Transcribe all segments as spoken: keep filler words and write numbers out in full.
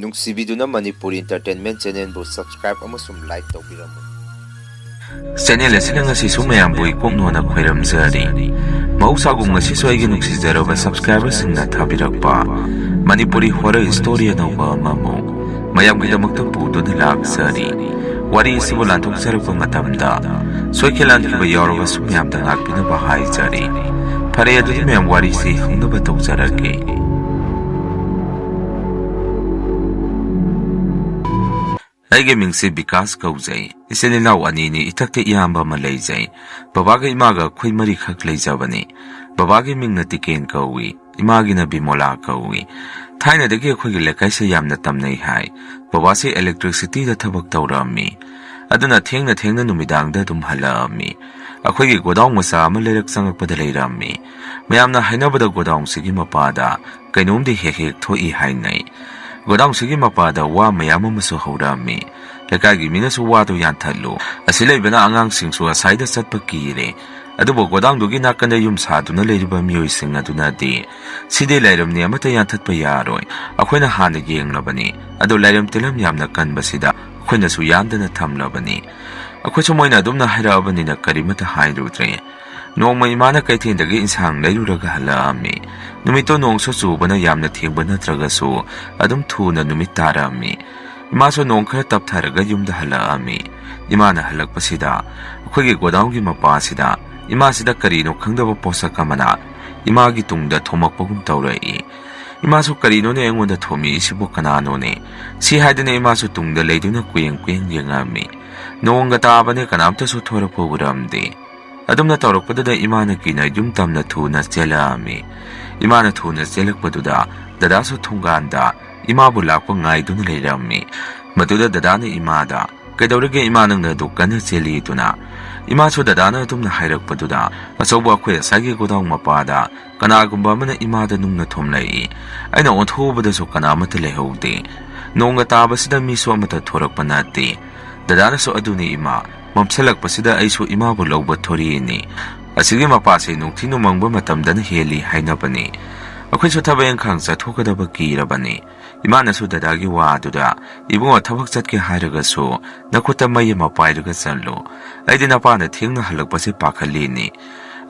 ꯅꯨꯡꯁꯤꯕꯤꯗꯨꯅ Manipuri Entertainment Channelꯕꯨ subscribe ꯑꯃꯁꯨꯡ like ꯇꯧꯕꯤꯔꯝꯃꯨ꯫ Channel ꯑꯁꯤꯅ ꯉꯁꯤꯁꯨ ꯃꯌꯥꯝꯕꯨ ꯏꯀꯣꯛꯅꯣꯅ ꯈꯣꯏꯔꯝꯖꯔꯤ꯫ ꯃꯍꯧꯁꯥꯒꯨꯝ ꯉꯁꯤꯁꯨ ꯑꯩꯒꯤ ꯅꯨꯡꯁꯤꯖꯔꯕ subscriberꯁꯤꯡꯅ ꯊꯥꯕꯤꯔꯛꯄ ꯃꯅꯤꯄꯨꯔꯤ horror story ꯑꯅꯧꯕ ꯑꯃꯃꯨꯛ ꯃꯌꯥꯝꯒꯤꯗꯃꯛꯇ ꯄꯨꯗꯨꯅ ꯂꯥꯛꯆꯔꯤ꯫ ꯋꯥꯔꯤ ꯑꯁꯤꯕꯨ ꯂꯥꯟꯊꯣꯛꯆꯔꯛꯄ ꯃꯇꯝꯗ ꯁꯣꯏꯈꯤꯂꯥꯟꯈꯤꯕ ꯌꯥꯎꯔꯕꯁꯨ ꯃꯌꯥꯝꯗ ꯉꯥꯛꯄꯤꯅꯕ ꯍꯥꯏꯖꯔꯤ꯫ ꯐꯔꯦ, ꯑꯗꯨꯗꯤ ꯃꯌꯥꯝ ꯋꯥꯔꯤꯁꯤ ꯍꯧꯅꯕ ꯇꯧꯖꯔꯛꯀꯦ꯫ ꯑꯩꯒꯤ ꯃꯤꯡꯁꯤ ꯕꯤꯀꯥꯁ ꯀꯧꯖꯩ꯫ ꯏꯆꯤꯟ ꯏꯅꯥꯎ ꯑꯅꯤꯅꯤ, ꯏꯊꯛꯇ ꯏꯌꯥꯝꯕ ꯑꯃ ꯂꯩꯖꯩ꯫ ꯕꯕꯥꯒ ꯏꯃꯥꯒ ꯑꯩꯈꯣꯏ ꯃꯔꯤꯈꯛ ꯂꯩꯖꯕꯅꯤ꯫ ꯕꯕꯥꯒꯤ ꯃꯤꯡꯅ ꯇꯤꯀꯦꯟ ꯀꯧꯏ, ꯏꯃꯥꯒꯤꯅ ꯕꯤꯃꯣꯂꯥ ꯀꯧꯏ꯫ ꯊꯥꯏꯅꯗꯒꯤ ꯑꯩꯈꯣꯏꯒꯤ ꯂꯩꯀꯥꯏꯁꯦ ꯌꯥꯝꯅ ꯇꯝꯅꯩ ꯍꯥꯏ꯫ ꯕꯕꯥꯁꯤ electricityꯗ ꯊꯕꯛ ꯇꯧꯔꯝꯃꯤ꯫ ꯑꯗꯨꯅ ꯊꯦꯡꯅ ꯊꯦꯡꯅ ꯅꯨꯃꯤꯗꯥꯡꯗ ꯑꯗꯨꯝ ꯍꯜꯂꯛꯑꯝꯃꯤ꯫ ꯑꯩꯈꯣꯏꯒꯤ ꯒꯣꯗꯥꯎꯟ ꯃꯆꯥ ꯑꯃ ꯂꯩꯔꯛ ꯆꯪꯉꯛꯄꯗ ꯂꯩꯔꯝꯃꯤ꯫ ꯃꯌꯥꯝꯅ ꯍꯥꯏꯅꯕꯗ ꯒꯣꯗꯥꯎꯟꯁꯤꯒꯤ ꯃꯄꯥꯗ ꯀꯩꯅꯣꯝꯗꯤ ꯍꯦꯛ ꯍꯦꯛ ꯊꯣꯛꯏ ꯍꯥꯏꯅꯩ꯫ ꯒꯣꯗꯥꯎꯟꯁꯤꯒꯤ ꯃꯄꯥꯗ ꯋꯥ ꯃꯌꯥꯝ ꯑꯃꯁꯨ ꯍꯧꯔꯝꯃꯤ꯫ ꯂꯩꯀꯥꯏꯒꯤ ꯃꯤꯅꯁꯨ "ꯋꯥꯗꯨ ꯌꯥꯟꯊꯠꯂꯨ, ꯑꯁꯤ ꯂꯩꯕꯅ ꯑꯉꯥꯡꯁꯤꯡꯁꯨ ꯑꯁꯥꯏꯗ ꯆꯠꯄ ꯀꯤꯔꯦ"꯫ ꯑꯗꯨꯕꯨ ꯒꯣꯗꯥꯎꯟꯗꯨꯒꯤ ꯅꯥꯀꯟꯗ ꯌꯨꯝ ꯁꯥꯗꯨꯅ ꯂꯩꯔꯤꯕ ꯃꯤꯑꯣꯏꯁꯤꯡ ꯑꯗꯨꯅꯗꯤ, "ꯁꯤꯗꯤ ꯂꯥꯏꯔꯝꯅꯤ, ꯑꯃꯠꯇ ꯌꯥꯟꯊꯠꯄ ꯌꯥꯔꯣꯏ꯫ ꯑꯩꯈꯣꯏꯅ ꯍꯥꯟꯅ ꯌꯦꯡꯂꯕꯅꯤ, ꯑꯗꯨ ꯂꯥꯏꯔꯝ ꯇꯤꯜꯂꯝ ꯌꯥꯝꯅ ꯀꯟꯕꯁꯤꯗ ꯑꯩꯈꯣꯏꯅꯁꯨ ꯌꯥꯟꯗꯅ ꯊꯝꯂꯕꯅꯤ"꯫ ꯑꯩꯈꯣꯏꯁꯨ ꯃꯣꯏꯅ ꯑꯗꯨꯝꯅ ꯍꯥꯏꯔꯛꯑꯕꯅꯤꯅ ꯀꯔꯤꯃꯠꯇ ꯍꯥꯏꯔꯨꯗ꯭ꯔꯦ꯫ ꯅꯣꯡꯃ ꯏꯃꯥꯅ ꯀꯩꯊꯦꯜꯗꯒꯤ ꯏꯟꯁꯥꯡ ꯂꯩꯔꯨꯔꯒ ꯍꯜꯂꯛꯑꯝꯃꯤ꯫ ꯅꯨꯃꯤꯠꯇꯣ ꯅꯣꯡꯁꯨ ꯆꯨꯕꯅ ꯌꯥꯝꯅ ꯊꯦꯡꯕ ꯅꯠꯇ꯭ꯔꯒꯁꯨ ꯑꯗꯨꯝ ꯊꯨꯅ ꯅꯨꯃꯤꯠ ꯇꯥꯔꯛꯑꯝꯃꯤ꯫ ꯏꯃꯥꯁꯨ ꯅꯣꯡ ꯈꯔ ꯇꯞꯊꯔꯒ ꯌꯨꯝꯗ ꯍꯜꯂꯛꯑꯝꯃꯤ꯫ ꯏꯃꯥꯅ ꯍꯜꯂꯛꯄꯁꯤꯗ ꯑꯩꯈꯣꯏꯒꯤ ꯒꯣꯗꯥꯎꯟꯒꯤ ꯃꯄꯥꯁꯤꯗ ꯏꯃꯥꯁꯤꯗ ꯀꯔꯤꯅꯣ ꯈꯪꯗꯕ ꯄꯣꯠꯁꯛ ꯑꯃꯅ ꯏꯃꯥꯒꯤ ꯇꯨꯡꯗ ꯊꯣꯝꯃꯛꯄꯒꯨꯝ ꯇꯧꯔꯛꯏ꯫ ꯏꯃꯥꯁꯨ "ꯀꯔꯤꯅꯣꯅꯦ ꯑꯩꯉꯣꯟꯗ ꯊꯣꯝꯃꯛꯏꯁꯤꯕꯨ, ꯀꯅꯥꯅꯣꯅꯦ?" ꯁꯤ ꯍꯥꯏꯗꯅ ꯏꯃꯥꯁꯨ ꯇꯨꯡꯗ ꯂꯩꯗꯨꯅ ꯀꯨꯌꯦꯡ ꯀꯨꯌꯦꯡ ꯌꯦꯡꯉꯛꯑꯝꯃꯤ꯫ "ꯅꯣꯡꯒ ꯇꯥꯕꯅꯦ, ꯀꯅꯥꯝꯇꯁꯨ ꯊꯣꯔꯛꯄ ꯎꯔꯝꯗꯦ"꯫ ꯑꯗꯨꯝꯅ ꯇꯧꯔꯛꯄꯗꯨꯗ ꯏꯃꯥꯅ ꯀꯤꯅ ꯌꯨꯝ ꯇꯝꯅ ꯊꯨꯅ ꯆꯦꯜꯂꯛꯑꯝꯃꯤ꯫ ꯏꯃꯥꯅ ꯊꯨꯅ ꯆꯦꯜꯂꯛꯄꯗꯨꯗ ꯗꯗꯥꯁꯨ ꯊꯣꯡꯒꯥꯟꯗ ꯏꯃꯥꯕꯨ ꯂꯥꯛꯄ ꯉꯥꯏꯗꯨꯅ ꯂꯩꯔꯝꯃꯤ꯫ ꯃꯗꯨꯗ ꯗꯗꯥꯅ ꯏꯃꯥꯗ, "ꯀꯩꯗꯧꯔꯒꯦ ꯏꯃꯥ, ꯅꯪꯅ ꯑꯗꯨꯛ ꯀꯟꯅ ꯆꯦꯜꯂꯤꯗꯨꯅ?" ꯏꯃꯥꯁꯨ ꯗꯗꯥꯅ ꯑꯗꯨꯝꯅ ꯍꯥꯏꯔꯛꯄꯗꯨꯗ, "ꯑꯆꯧꯕ, ꯑꯩꯈꯣꯏ ꯑꯁꯥꯏꯒꯤ ꯒꯣꯗꯥꯎꯟ ꯃꯄꯥꯗ ꯀꯅꯥꯒꯨꯝꯕ ꯑꯃꯅ ꯏꯃꯥꯗ ꯅꯨꯡꯅ ꯊꯣꯝꯂꯛꯏ꯫ ꯑꯩꯅ ꯑꯣꯟꯊꯣꯛꯎꯕꯗꯁꯨ ꯀꯅꯥ ꯑꯃꯠꯇ ꯂꯩꯍꯧꯗꯦ꯫ ꯅꯣꯡꯒ ꯇꯥꯕꯁꯤꯗ ꯃꯤꯁꯨ ꯑꯃꯠꯇ ꯊꯣꯔꯛꯄ ꯅꯠꯇꯦ"꯫ ꯗꯗꯥꯅꯁꯨ, "ꯑꯗꯨꯅꯤ ꯏꯃꯥ, ꯃꯝꯁꯤꯜꯂꯛꯄꯁꯤꯗ ꯑꯩꯁꯨ ꯏꯃꯥꯕꯨ ꯂꯧꯕ ꯊꯣꯔꯛꯏꯅꯤ꯫ ꯑꯁꯤꯒꯤ ꯃꯄꯥꯁꯦ ꯅꯨꯡꯊꯤ ꯅꯨꯃꯪꯕ ꯃꯇꯝꯗꯅ ꯍꯦꯜꯂꯤ ꯍꯥꯏꯅꯕꯅꯤ꯫ ꯑꯩꯈꯣꯏꯁꯨ ꯊꯕꯛ ꯏꯪꯈꯥꯡ ꯆꯠꯊꯣꯛꯀꯗꯕ ꯀꯤꯔꯕꯅꯤ"꯫ ꯏꯃꯥꯅꯁꯨ ꯗꯗꯥꯒꯤ ꯋꯥꯗꯨꯗ, "ꯏꯕꯨꯡꯉꯣ, ꯊꯕꯛ ꯆꯠꯀꯦ ꯍꯥꯏꯔꯒꯁꯨ ꯅꯈꯨꯠꯇ ꯃꯩ ꯑꯃ ꯄꯥꯏꯔꯒ ꯆꯠꯂꯨ꯫ ꯑꯩꯗꯤ ꯅꯄꯥꯅ ꯊꯦꯡꯅ ꯍꯜꯂꯛꯄꯁꯦ ꯄꯥꯈꯠꯂꯤꯅꯤ꯫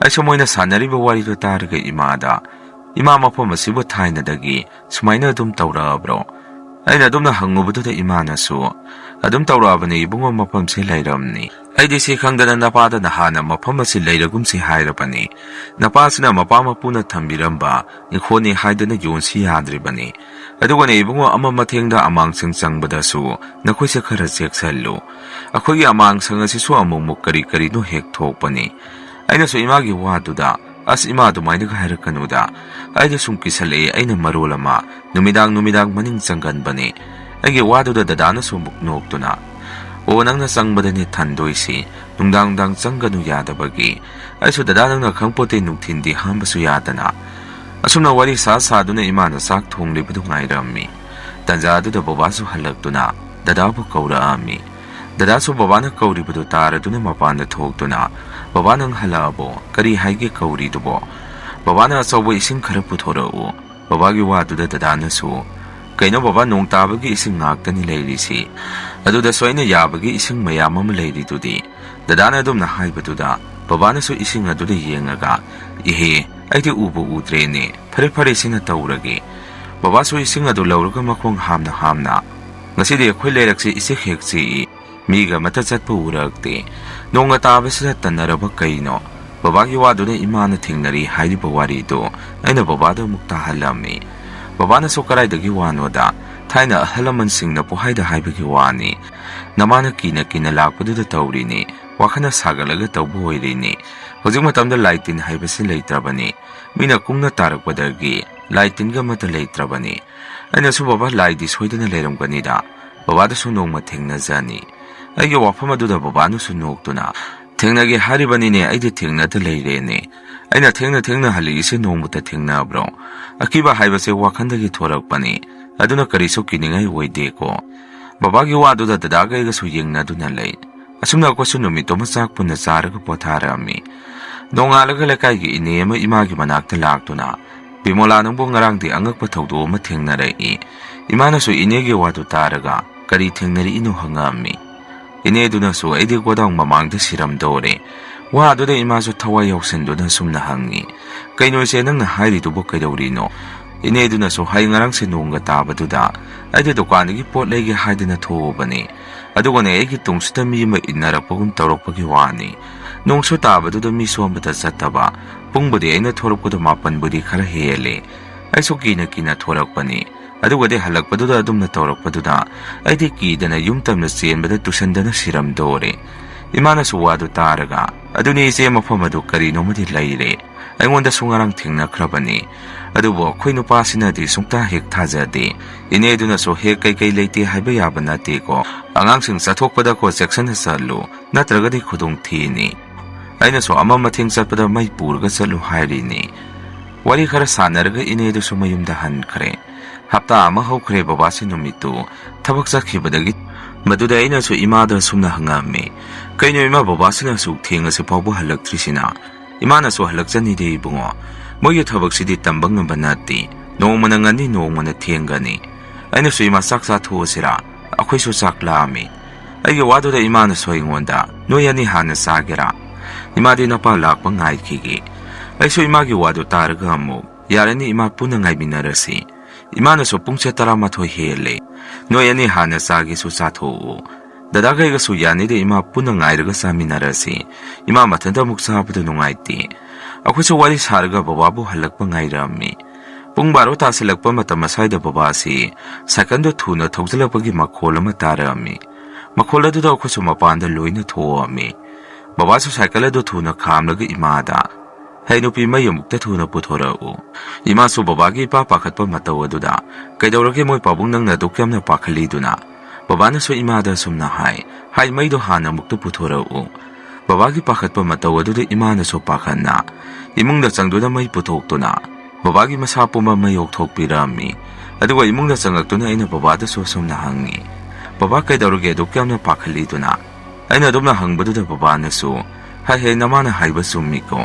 ꯑꯩꯁꯨ ꯃꯣꯏꯅ ꯁꯥꯟꯅꯔꯤꯕ ꯋꯥꯔꯤꯗꯣ ꯇꯥꯔꯒ ꯏꯃꯥꯗ, 'ꯏꯃꯥ, ꯃꯐꯝ ꯑꯁꯤꯕꯨ ꯊꯥꯏꯅꯗꯒꯤ ꯁꯨꯃꯥꯏꯅ ꯑꯗꯨꯝ ꯇꯧꯔꯛꯑꯕ꯭ꯔꯣ?' ꯑꯩꯅ ꯑꯗꯨꯝꯅ ꯍꯪꯉꯨꯕꯗꯨꯗ ꯏꯃꯥꯅꯁꯨ, "ꯑꯗꯨꯝ ꯇꯧꯔꯛꯑꯕꯅꯦ ꯏꯕꯨꯡꯉꯣ, ꯃꯐꯝꯁꯦ ꯂꯩꯔꯝꯅꯤ꯫ ꯑꯩꯗꯤ ꯁꯤ ꯈꯪꯗꯅ ꯅꯄꯥꯗ ꯅꯍꯥꯟꯅ ꯃꯐꯝ ꯑꯁꯤ ꯂꯩꯔꯒꯨꯝꯁꯤ ꯍꯥꯏꯔꯕꯅꯤ꯫ ꯅꯄꯥꯁꯤꯅ ꯃꯄꯥ ꯃꯄꯨꯅ ꯊꯝꯕꯤꯔꯝꯕ ꯏꯪꯈꯣꯜꯅꯤ ꯍꯥꯏꯗꯅ ꯌꯣꯟꯁꯤ ꯌꯥꯗ꯭ꯔꯤꯕꯅꯤ꯫ ꯑꯗꯨꯒꯅꯦ ꯏꯕꯨꯡꯉꯣ, ꯑꯃ ꯃꯊꯦꯡꯗ ꯑꯃꯥꯡꯁꯪ ꯆꯪꯕꯗꯁꯨ ꯅꯈꯣꯏꯁꯦ ꯈꯔ ꯆꯦꯛꯁꯜꯂꯨ꯫ ꯑꯩꯈꯣꯏꯒꯤ ꯑꯃꯥꯡꯁꯪ ꯑꯁꯤꯁꯨ ꯑꯃꯨꯛꯃꯨꯛ ꯀꯔꯤ ꯀꯔꯤꯅꯣ ꯍꯦꯛ ꯊꯣꯛꯄꯅꯤ"꯫ ꯑꯩꯅꯁꯨ ꯏꯃꯥꯒꯤ ꯋꯥꯗꯨꯗ, "ꯑꯁ ꯏꯃꯥ, ꯑꯗꯨꯃꯥꯏꯅꯒ ꯍꯥꯏꯔꯛꯀꯅꯨꯗ꯫ ꯑꯩꯗꯤ ꯁꯨꯝ ꯀꯤꯁꯜꯂꯛꯑꯦ, ꯑꯩꯅ ꯃꯔꯣꯜ ꯑꯃ ꯅꯨꯃꯤꯗꯥꯡ ꯅꯨꯃꯤꯗꯥꯡ ꯃꯅꯤꯡ ꯆꯪꯒꯟꯕꯅꯤ"꯫ ꯑꯩꯒꯤ ꯋꯥꯗꯨꯗ ꯗꯗꯥꯅꯁꯨ ꯑꯃꯨꯛ ꯅꯣꯛꯇꯨꯅ, "ꯑꯣ, ꯅꯪꯅ ꯆꯪꯕꯗꯅꯦ ꯊꯟꯗꯣꯏꯁꯤ, ꯅꯨꯡꯗꯥꯡ ꯅꯨꯡꯗꯥꯡ ꯆꯪꯒꯅꯨ ꯌꯥꯗꯕꯒꯤ꯫ ꯑꯩꯁꯨ ꯗꯗꯥ ꯅꯪꯅ ꯈꯪꯄꯣꯠꯇꯦ, ꯅꯨꯡꯊꯤꯟꯗꯤ ꯍꯥꯝꯕꯁꯨ ꯌꯥꯗꯅ"꯫ ꯑꯁꯨꯝꯅ ꯋꯥꯔꯤ ꯁꯥ ꯁꯥꯗꯨꯅ ꯏꯃꯥꯅ ꯆꯥꯛ ꯊꯣꯡꯂꯤꯕꯗꯨ ꯉꯥꯏꯔꯝꯃꯤ꯫ ꯇꯟꯖꯥꯗꯨꯗ ꯕꯕꯥꯁꯨ ꯍꯜꯂꯛꯇꯨꯅ ꯗꯗꯥꯕꯨ ꯀꯧꯔꯛꯑꯝꯃꯤ꯫ ꯗꯗꯥꯁꯨ ꯕꯕꯥꯅ ꯀꯧꯔꯤꯕꯗꯨ ꯇꯥꯔꯗꯨꯅ ꯃꯄꯥꯟꯗ ꯊꯣꯛꯇꯨꯅ, "ꯕꯕꯥ, ꯅꯪ ꯍꯜꯂꯛꯑꯕꯣ? ꯀꯔꯤ ꯍꯥꯏꯒꯦ ꯀꯧꯔꯤꯗꯨꯕꯣ?" ꯕꯕꯥꯅ ꯑꯆꯧꯕ ꯏꯁꯤꯡ ꯈꯔ ꯄꯨꯊꯣꯔꯛꯎ꯫ ꯕꯕꯥꯒꯤ ꯋꯥꯗꯨꯗ ꯗꯗꯥꯅꯁꯨ, "ꯀꯩꯅꯣ ꯕꯕꯥ, ꯅꯣꯡ ꯇꯥꯕꯒꯤ ꯏꯁꯤꯡ ꯉꯥꯛꯇꯅꯤ ꯂꯩꯔꯤꯁꯤ꯫ ꯑꯗꯨꯗꯁꯨ ꯑꯩꯅ ꯌꯥꯕꯒꯤ ꯏꯁꯤꯡ ꯃꯌꯥꯝ ꯑꯃ ꯂꯩꯔꯤꯗꯨꯗꯤ"꯫ ꯗꯗꯥꯅ ꯑꯗꯨꯝꯅ ꯍꯥꯏꯕꯗꯨꯗ ꯕꯕꯥꯅꯁꯨ ꯏꯁꯤꯡ ꯑꯗꯨꯗ ꯌꯦꯡꯉꯒ, "ꯏꯍꯦ, ꯑꯩꯗꯤ ꯎꯕꯨ ꯎꯗ꯭ꯔꯦꯅꯦ꯫ ꯐꯔꯦ ꯐꯔꯦ, ꯁꯤꯅ ꯇꯧꯔꯒꯦ"꯫ ꯕꯕꯥꯁꯨ ꯏꯁꯤꯡ ꯑꯗꯨ ꯂꯧꯔꯒ ꯃꯈꯣꯡ ꯍꯥꯝꯅ ꯍꯥꯝꯅ, "ꯉꯁꯤꯗꯤ ꯑꯩꯈꯣꯏ ꯂꯩꯔꯛꯁꯤ ꯏꯆꯤꯛ ꯍꯦꯛ ꯆꯤꯛꯏ꯫ ꯃꯤꯒ ꯑꯃꯠꯇ ꯆꯠꯄ ꯎꯔꯛꯇꯦ꯫ ꯅꯣꯡꯒ ꯇꯥꯕꯁꯤꯗ ꯇꯟꯅꯔꯕ ꯀꯩꯅꯣ?" ꯕꯕꯥꯒꯤ ꯋꯥꯗꯨꯅ ꯏꯃꯥꯅ ꯊꯦꯡꯅꯔꯤ ꯍꯥꯏꯔꯤꯕ ꯋꯥꯔꯤꯗꯨ ꯑꯩꯅ ꯕꯕꯥꯗ ꯑꯃꯨꯛ ꯇꯥꯍꯜꯂꯝꯃꯤ꯫ ꯕꯕꯥꯅꯁꯨ, "ꯀꯗꯥꯏꯗꯒꯤ ꯋꯥꯅꯣꯗ? ꯊꯥꯏꯅ ꯑꯍꯜ ꯂꯃꯟꯁꯤꯡꯅ ꯄꯨꯍꯥꯏꯗ ꯍꯥꯏꯕꯒꯤ ꯋꯥꯅꯤ꯫ ꯅꯃꯥꯅ ꯀꯤꯅ ꯀꯤꯅ ꯂꯥꯛꯄꯗꯨꯗ ꯇꯧꯔꯤꯅꯤ꯫ ꯋꯥꯈꯜꯅ ꯁꯥꯒꯠꯂꯒ ꯇꯧꯕ ꯑꯣꯏꯔꯤꯅꯤ꯫ ꯍꯧꯖꯤꯛ ꯃꯇꯝꯗ ꯂꯥꯏ ꯇꯤꯟ ꯍꯥꯏꯕꯁꯤ ꯂꯩꯇ꯭ꯔꯕꯅꯤ꯫ ꯃꯤꯅ ꯀꯨꯡꯅ ꯇꯥꯔꯛꯄꯗꯒꯤ ꯂꯥꯏ ꯇꯤꯟꯒ ꯑꯃꯠꯇ ꯂꯩꯇ꯭ꯔꯕꯅꯤ"꯫ ꯑꯩꯅꯁꯨ, "ꯕꯕꯥ, ꯂꯥꯏꯗꯤ ꯁꯣꯏꯗꯅ ꯂꯩꯔꯝꯒꯅꯤꯗ꯫ ꯕꯕꯥꯗꯁꯨ ꯅꯣꯡꯃ ꯊꯦꯡꯅꯖꯅꯤ"꯫ ꯑꯩꯒꯤ ꯋꯥꯐꯝ ꯑꯗꯨꯗ ꯕꯕꯥꯅꯁꯨ ꯅꯣꯛꯇꯨꯅ, "ꯊꯦꯡꯅꯒꯦ ꯍꯥꯏꯔꯤꯕꯅꯤꯅꯦ, ꯑꯩꯗꯤ ꯊꯦꯡꯅꯗ ꯂꯩꯔꯦꯅꯦ꯫ ꯑꯩꯅ ꯊꯦꯡꯅ ꯊꯦꯡꯅ ꯍꯜꯂꯛꯏꯁꯦ ꯅꯣꯡꯃꯇ ꯊꯦꯡꯅꯕ꯭ꯔꯣ? ꯑꯀꯤꯕ ꯍꯥꯏꯕꯁꯦ ꯋꯥꯈꯜꯗꯒꯤ ꯊꯣꯔꯛꯄꯅꯤ꯫ ꯑꯗꯨꯅ ꯀꯔꯤꯁꯨ ꯀꯤꯅꯤꯡꯉꯥꯏ ꯑꯣꯏꯗꯦꯀꯣ"꯫ ꯕꯕꯥꯒꯤ ꯋꯥꯗꯨꯗ ꯗꯗꯥꯒ ꯑꯩꯒꯁꯨ ꯌꯦꯡꯅꯗꯨꯅ ꯂꯩ꯫ ꯑꯁꯨꯝꯅ ꯑꯩꯈꯣꯏꯁꯨ ꯅꯨꯃꯤꯠꯇꯨꯃ ꯆꯥꯛ ꯄꯨꯟꯅ ꯆꯥꯔꯒ ꯄꯣꯊꯥꯔꯛꯑꯝꯃꯤ꯫ ꯅꯣꯡꯉꯥꯜꯂꯒ ꯂꯩꯀꯥꯏꯒꯤ ꯏꯅꯦ ꯑꯃ ꯏꯃꯥꯒꯤ ꯃꯅꯥꯛꯇ ꯂꯥꯛꯇꯨꯅ, "ꯕꯤꯃꯣꯂꯥ, ꯅꯪꯕꯨ ꯉꯔꯥꯡꯗꯤ ꯑꯉꯛꯄ ꯊꯧꯗꯣꯛ ꯑꯃ ꯊꯦꯡꯅꯔꯛꯏ꯫ ꯏꯃꯥꯅꯁꯨ ꯏꯅꯦꯒꯤ ꯋꯥꯗꯨ ꯇꯥꯔꯒ, "ꯀꯔꯤ ꯊꯦꯡꯅꯔꯛꯏꯅꯣ?" ꯍꯪꯉꯛꯑꯝꯃꯤ꯫ ꯏꯅꯦꯗꯨꯅꯁꯨ, "ꯑꯩꯗꯤ ꯒꯣꯗꯥꯎꯟ ꯃꯃꯥꯡꯗ ꯁꯤꯔꯝꯗꯧꯔꯦ"꯫ ꯋꯥ ꯑꯗꯨꯗ ꯏꯃꯥꯁꯨ ꯊꯋꯥꯏ ꯌꯥꯎꯁꯟꯗꯨꯅ ꯁꯨꯝꯅ ꯍꯪꯉꯤ, "ꯀꯩꯅꯣ ꯏꯆꯦ, ꯅꯪꯅ ꯍꯥꯏꯔꯤꯗꯨꯕꯨ ꯀꯩꯗꯧꯔꯤꯅꯣ?" ꯏꯅꯦꯗꯨꯅꯁꯨ, "ꯍꯥꯏ, ꯉꯔꯥꯡꯁꯦ ꯅꯣꯡꯒ ꯇꯥꯕꯗꯨꯗ ꯑꯩꯗꯤ ꯗꯨꯀꯥꯟꯗꯒꯤ ꯄꯣꯠ ꯂꯩꯒꯦ ꯍꯥꯏꯗꯅ ꯊꯣꯛꯎꯕꯅꯤ꯫ ꯑꯗꯨꯒꯅꯦ, ꯑꯩꯒꯤ ꯇꯨꯡꯁꯤꯗ ꯃꯤ ꯑꯃ ꯏꯟꯅꯔꯛꯄꯒꯨꯝ ꯇꯧꯔꯛꯄꯒꯤ ꯋꯥꯅꯤ꯫ ꯅꯣꯡꯁꯨ ꯇꯥꯕꯗꯨꯗ ꯃꯤꯁꯨ ꯑꯃꯠꯇ ꯆꯠꯇꯕ꯫ ꯄꯨꯡꯕꯨꯗꯤ ꯑꯩꯅ ꯊꯣꯔꯛꯄꯗꯣ ꯃꯥꯄꯟꯕꯨꯗꯤ ꯈꯔ ꯍꯦꯜꯂꯦ꯫ ꯑꯩꯁꯨ ꯀꯤꯅ ꯀꯤꯅ ꯊꯣꯔꯛꯄꯅꯤ꯫ ꯑꯗꯨꯒꯗꯤ ꯍꯜꯂꯛꯄꯗꯨꯗ ꯑꯗꯨꯝꯅ ꯇꯧꯔꯛꯄꯗꯨꯗ ꯑꯩꯗꯤ ꯀꯤꯗꯅ ꯌꯨꯝ ꯇꯝꯅ ꯆꯦꯟꯕꯗ ꯇꯨꯁꯟꯗꯅ ꯁꯤꯔꯝꯗꯣꯔꯦ"꯫ ꯏꯃꯥꯅꯁꯨ ꯋꯥꯗꯨ ꯇꯥꯔꯒ, "ꯑꯗꯨꯅꯤ ꯏꯆꯦ, ꯃꯐꯝ ꯑꯗꯨ ꯀꯔꯤꯅꯣꯃꯗꯤ ꯂꯩꯔꯦ꯫ ꯑꯩꯉꯣꯟꯗꯁꯨ ꯉꯔꯥꯡ ꯊꯦꯡꯅꯈ꯭ꯔꯕꯅꯤ꯫ ꯑꯗꯨꯕꯨ ꯑꯩꯈꯣꯏ ꯅꯨꯄꯥꯁꯤꯅꯗꯤ ꯁꯨꯡꯇꯥ ꯍꯦꯛ ꯊꯥꯖꯗꯦ꯫ ꯏꯅꯦꯗꯨꯅꯁꯨ ꯍꯦꯛ ꯀꯩꯀꯩ ꯂꯩꯇꯦ ꯍꯥꯏꯕ ꯌꯥꯕ ꯅꯠꯇꯦꯀꯣ꯫ ꯑꯉꯥꯡꯁꯤꯡ ꯆꯠꯊꯣꯛꯄꯗꯀꯣ ꯆꯦꯛꯁꯤꯟꯅ ꯆꯠꯂꯨ, ꯅꯠꯇ꯭ꯔꯒꯗꯤ ꯈꯨꯗꯣꯡ ꯊꯤꯅꯤ꯫ ꯑꯩꯅꯁꯨ ꯑꯃ ꯃꯊꯦꯡ ꯆꯠꯄꯗ ꯃꯩ ꯄꯨꯔꯒ ꯆꯠꯂꯨ ꯍꯥꯏꯔꯤꯅꯤ"꯫ ꯋꯥꯔꯤ ꯈꯔ ꯁꯥꯟꯅꯔꯒ ꯏꯅꯦꯗꯨꯁꯨ ꯃꯌꯨꯝꯗ ꯍꯟꯈ꯭ꯔꯦ꯫ ꯍꯞꯇꯥ ꯑꯃ ꯍꯧꯈ꯭ꯔꯦ ꯕꯕꯥꯁꯤ ꯅꯨꯃꯤꯠꯇꯨ ꯊꯕꯛ ꯆꯠꯈꯤꯕꯗꯒꯤ꯫ ꯃꯗꯨꯗ ꯑꯩꯅꯁꯨ ꯏꯃꯥꯗ ꯁꯨꯝꯅ ꯍꯪꯉꯛꯑꯝꯃꯤ, "ꯀꯩꯅꯣ ꯏꯃꯥ, ꯕꯕꯥꯁꯤꯅ ꯑꯁꯨꯛ ꯊꯦꯡꯉꯁꯤ ꯐꯥꯎꯕ ꯍꯜꯂꯛꯇ꯭ꯔꯤꯁꯤꯅ?" ꯏꯃꯥꯅꯁꯨ, "ꯍꯜꯂꯛꯆꯅꯤꯗꯦ ꯏꯕꯨꯡꯉꯣ, ꯃꯣꯏꯒꯤ ꯊꯕꯛꯁꯤꯗꯤ ꯇꯝꯕ ꯉꯝꯕ ꯅꯠꯇꯦ, ꯅꯣꯡꯃꯅ ꯉꯟꯅꯤ ꯅꯣꯡꯃꯅ ꯊꯦꯡꯒꯅꯤ"꯫ ꯑꯩꯅꯁꯨ, "ꯏꯃꯥ, ꯆꯥꯛ ꯆꯥꯊꯣꯛꯑꯁꯤꯔꯥ? ꯑꯩꯈꯣꯏꯁꯨ ꯆꯥꯛ ꯂꯥꯝꯃꯤ"꯫ ꯑꯩꯒꯤ ꯋꯥꯗꯨꯗ ꯏꯃꯥꯅꯁꯨ ꯑꯩꯉꯣꯟꯗ, "ꯅꯣꯏ ꯑꯅꯤ ꯍꯥꯟꯅ ꯆꯥꯒꯦꯔꯥ? ꯏꯃꯥꯗꯤ ꯅꯄꯥ ꯂꯥꯛꯄ ꯉꯥꯏꯈꯤꯒꯦ"꯫ ꯑꯩꯁꯨ ꯏꯃꯥꯒꯤ ꯋꯥꯗꯨ ꯇꯥꯔꯒ ꯑꯃꯨꯛ, "ꯌꯥꯔꯅꯤ ꯏꯃꯥ, ꯄꯨꯟꯅ ꯉꯥꯏꯃꯤꯟꯅꯔꯁꯤ"꯫ ꯏꯃꯥꯅꯁꯨ, "ꯄꯨꯡꯁꯦ ꯇꯔꯥꯃꯥꯊꯣꯏ ꯍꯦꯜꯂꯦ, ꯅꯣꯏ ꯑꯅꯤ ꯍꯥꯟꯅ ꯆꯥꯒꯦꯁꯨ ꯆꯥꯊꯣꯛꯎ"꯫ ꯗꯗꯥꯈꯩꯒꯁꯨ, "ꯌꯥꯅꯤꯗ ꯏꯃꯥ, ꯄꯨꯟꯅ ꯉꯥꯏꯔꯒ ꯆꯥꯃꯤꯟꯅꯔꯁꯤ, ꯏꯃꯥ ꯃꯊꯟꯇ ꯑꯃꯨꯛ ꯆꯥꯕꯗꯨ ꯅꯨꯡꯉꯥꯏꯇꯦ"꯫ ꯑꯩꯈꯣꯏꯁꯨ ꯋꯥꯔꯤ ꯁꯥꯔꯒ ꯕꯕꯥꯕꯨ ꯍꯜꯂꯛꯄ ꯉꯥꯏꯔꯝꯃꯤ꯫ ꯄꯨꯡ ꯕꯥꯔꯣ ꯇꯥꯁꯤꯜꯂꯛꯄ ꯃꯇꯝ ꯑꯁ꯭ꯋꯥꯏꯗ ꯕꯕꯥꯁꯤ ꯁꯥꯏꯀꯜꯗꯨ ꯊꯨꯅ ꯊꯧꯖꯤꯜꯂꯛꯄꯒꯤ ꯃꯈꯣꯜ ꯑꯃ ꯇꯥꯔꯛꯑꯝꯃꯤ꯫ ꯃꯈꯣꯜ ꯑꯗꯨꯗ ꯑꯩꯈꯣꯏꯁꯨ ꯃꯄꯥꯟꯗ ꯂꯣꯏꯅ ꯊꯣꯛꯑꯝꯃꯤ꯫ ꯕꯕꯥꯁꯨ ꯁꯥꯏꯀꯜ ꯑꯗꯨ ꯊꯨꯅ ꯈꯥꯝꯂꯒ ꯏꯃꯥꯗ, "ꯍꯩ ꯅꯨꯄꯤ, ꯃꯩ ꯑꯃꯨꯛꯇ ꯊꯨꯅ ꯄꯨꯊꯣꯔꯛꯎ"꯫ ꯏꯃꯥꯁꯨ ꯕꯕꯥꯒꯤ ꯏꯄꯥ ꯄꯥꯈꯠꯄ ꯃꯇꯧ ꯑꯗꯨꯗ, "ꯀꯩꯗꯧꯔꯒꯦ ꯃꯣꯏ ꯄꯥꯕꯨꯡ, ꯅꯪꯅ ꯑꯗꯨꯛ ꯌꯥꯝꯅ ꯄꯥꯈꯠꯂꯤꯗꯨꯅ?" ꯕꯕꯥꯅꯁꯨ ꯏꯃꯥꯗ ꯑꯁꯨꯝꯅ ꯍꯥꯏ, "ꯍꯥꯏ, ꯃꯩꯗꯣ ꯍꯥꯟꯅ ꯑꯃꯨꯛꯇ ꯄꯨꯊꯣꯔꯛꯎ"꯫ ꯕꯕꯥꯒꯤ ꯄꯥꯈꯠꯄ ꯃꯇꯧ ꯑꯗꯨꯗ ꯏꯃꯥꯅꯁꯨ ꯄꯥꯈꯠꯅ ꯏꯃꯨꯡꯗ ꯆꯪꯗꯨꯅ ꯃꯩ ꯄꯨꯊꯣꯛꯇꯨꯅ ꯕꯕꯥꯒꯤ ꯃꯁꯥ ꯄꯨꯝꯕ ꯃꯩ ꯑꯣꯛꯊꯣꯛꯄꯤꯔꯝꯃꯤ꯫ ꯑꯗꯨꯒ ꯏꯃꯨꯡꯗ ꯆꯪꯉꯛꯇꯨꯅ ꯑꯩꯅ ꯕꯕꯥꯗꯁꯨ ꯑꯁꯨꯝꯅ ꯍꯪꯉꯤ, "ꯕꯕꯥ, ꯀꯩꯗꯧꯔꯒꯦ ꯑꯗꯨꯛ ꯌꯥꯝꯅ ꯄꯥꯈꯠꯂꯤꯗꯨꯅ?" ꯑꯩꯅ ꯑꯗꯨꯝꯅ ꯍꯪꯕꯗꯨꯗ ꯕꯕꯥꯅꯁꯨ, "ꯍꯥꯏ ꯍꯦ, ꯅꯃꯥꯅ ꯍꯥꯏꯕ ꯆꯨꯝꯃꯤꯀꯣ,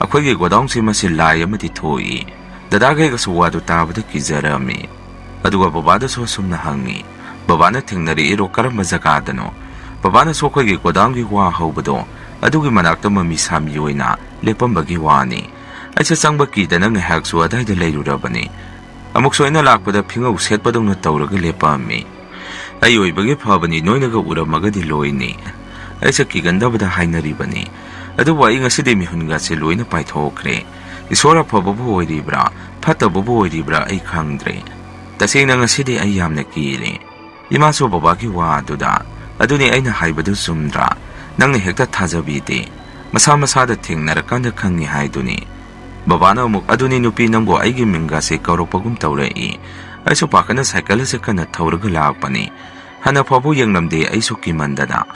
ꯑꯩꯈꯣꯏꯒꯤ ꯒꯣꯗꯥꯎꯟꯁꯤ ꯃꯁꯤ ꯂꯥꯏ ꯑꯃꯗꯤ ꯊꯣꯛꯏ"꯫ ꯗꯗꯥꯈꯩꯒꯁꯨ ꯋꯥꯗꯨ ꯇꯥꯕꯗ ꯀꯤꯖꯔꯝꯃꯤ꯫ ꯑꯗꯨꯒ ꯕꯕꯥꯗꯁꯨ ꯑꯁꯨꯝꯅ ꯍꯪꯉꯤ, "ꯕꯕꯥꯅ ꯊꯦꯡꯅꯔꯛꯏꯔꯣ? ꯀꯔꯝꯕ ꯖꯒꯥꯗꯅꯣ?" ꯕꯕꯥꯅꯁꯨ ꯑꯩꯈꯣꯏꯒꯤ ꯒꯣꯗꯥꯎꯟꯒꯤ ꯋꯥ ꯍꯧꯕꯗꯣ ꯑꯗꯨꯒꯤ ꯃꯅꯥꯛꯇ ꯃꯃꯤ ꯁꯥꯃꯤ ꯑꯣꯏꯅ ꯂꯦꯞꯄꯝꯕꯒꯤ ꯋꯥꯅꯤ꯫ ꯑꯩꯁꯦ ꯆꯪꯕ ꯀꯤꯗꯅ ꯉꯥꯏꯍꯥꯛꯁꯨ ꯑꯗꯥꯏꯗ ꯂꯩꯔꯨꯔꯕꯅꯤ꯫ ꯑꯃꯨꯛꯁꯨ ꯑꯩꯅ ꯂꯥꯛꯄꯗ ꯐꯤꯉꯧ ꯁꯦꯠꯄꯗꯧꯅ ꯇꯧꯔꯒ ꯂꯦꯞꯄꯝꯃꯤ꯫ ꯑꯩ ꯑꯣꯏꯕꯒꯤ ꯐꯕꯅꯤ, ꯅꯣꯏꯅꯒ ꯎꯔꯝꯃꯒꯗꯤ ꯂꯣꯏꯅꯤ꯫ ꯑꯩꯁꯦ ꯀꯤꯒꯟꯗꯕꯗ ꯍꯥꯏꯅꯔꯤꯕꯅꯤ꯫ ꯑꯗꯨꯕꯨ ꯑꯩ ꯉꯁꯤꯗꯤ ꯃꯤꯍꯨꯟꯒꯁꯦ ꯂꯣꯏꯅ ꯄꯥꯏꯊꯣꯛꯈ꯭ꯔꯦ꯫ ꯏꯁꯣꯔ ꯑꯐꯕꯕꯨ ꯑꯣꯏꯔꯤꯕ꯭ꯔꯥ, ꯐꯠꯇꯕꯕꯨ ꯑꯣꯏꯔꯤꯕ꯭ꯔꯥ ꯑꯩ ꯈꯪꯗ꯭ꯔꯦ꯫ ꯇꯁꯦꯡꯅ ꯉꯁꯤꯗꯤ ꯑꯩ ꯌꯥꯝꯅ ꯀꯤꯔꯦ꯫ ꯏꯃꯥꯁꯨ ꯕꯕꯥꯒꯤ ꯋꯥ ꯑꯗꯨꯗ, "ꯑꯗꯨꯅꯤ ꯑꯩꯅ ꯍꯥꯏꯕꯗꯨ ꯆꯨꯝꯗ꯭ꯔꯥ? ꯅꯪꯅ ꯍꯦꯛꯇ ꯊꯥꯖꯕꯤꯗꯦ꯫ ꯃꯁꯥ ꯃꯁꯥꯗ ꯊꯦꯡꯅꯔꯀꯥꯟꯗ ꯈꯪꯉꯤ ꯍꯥꯏꯗꯨꯅꯤ꯫" ꯕꯕꯥꯅ ꯑꯃꯨꯛ, "ꯑꯗꯨꯅꯤ ꯅꯨꯄꯤ, ꯅꯪꯕꯨ ꯑꯩꯒꯤ ꯃꯤꯡꯒꯁꯦ ꯀꯧꯔꯛꯄꯒꯨꯝ ꯇꯧꯔꯛꯏ꯫" ꯑꯩꯁꯨ ꯄꯥꯈꯠꯅ ꯁꯥꯏꯀꯜ ꯑꯁꯦ ꯀꯟꯅ ꯊꯧꯔꯒ ꯂꯥꯛꯄꯅꯤ꯫ ꯍꯥꯟꯅ ꯐꯥꯎꯕ ꯌꯦꯡꯂꯝꯗꯦ ꯑꯩꯁꯨ ꯀꯤꯃꯟꯗꯅ꯫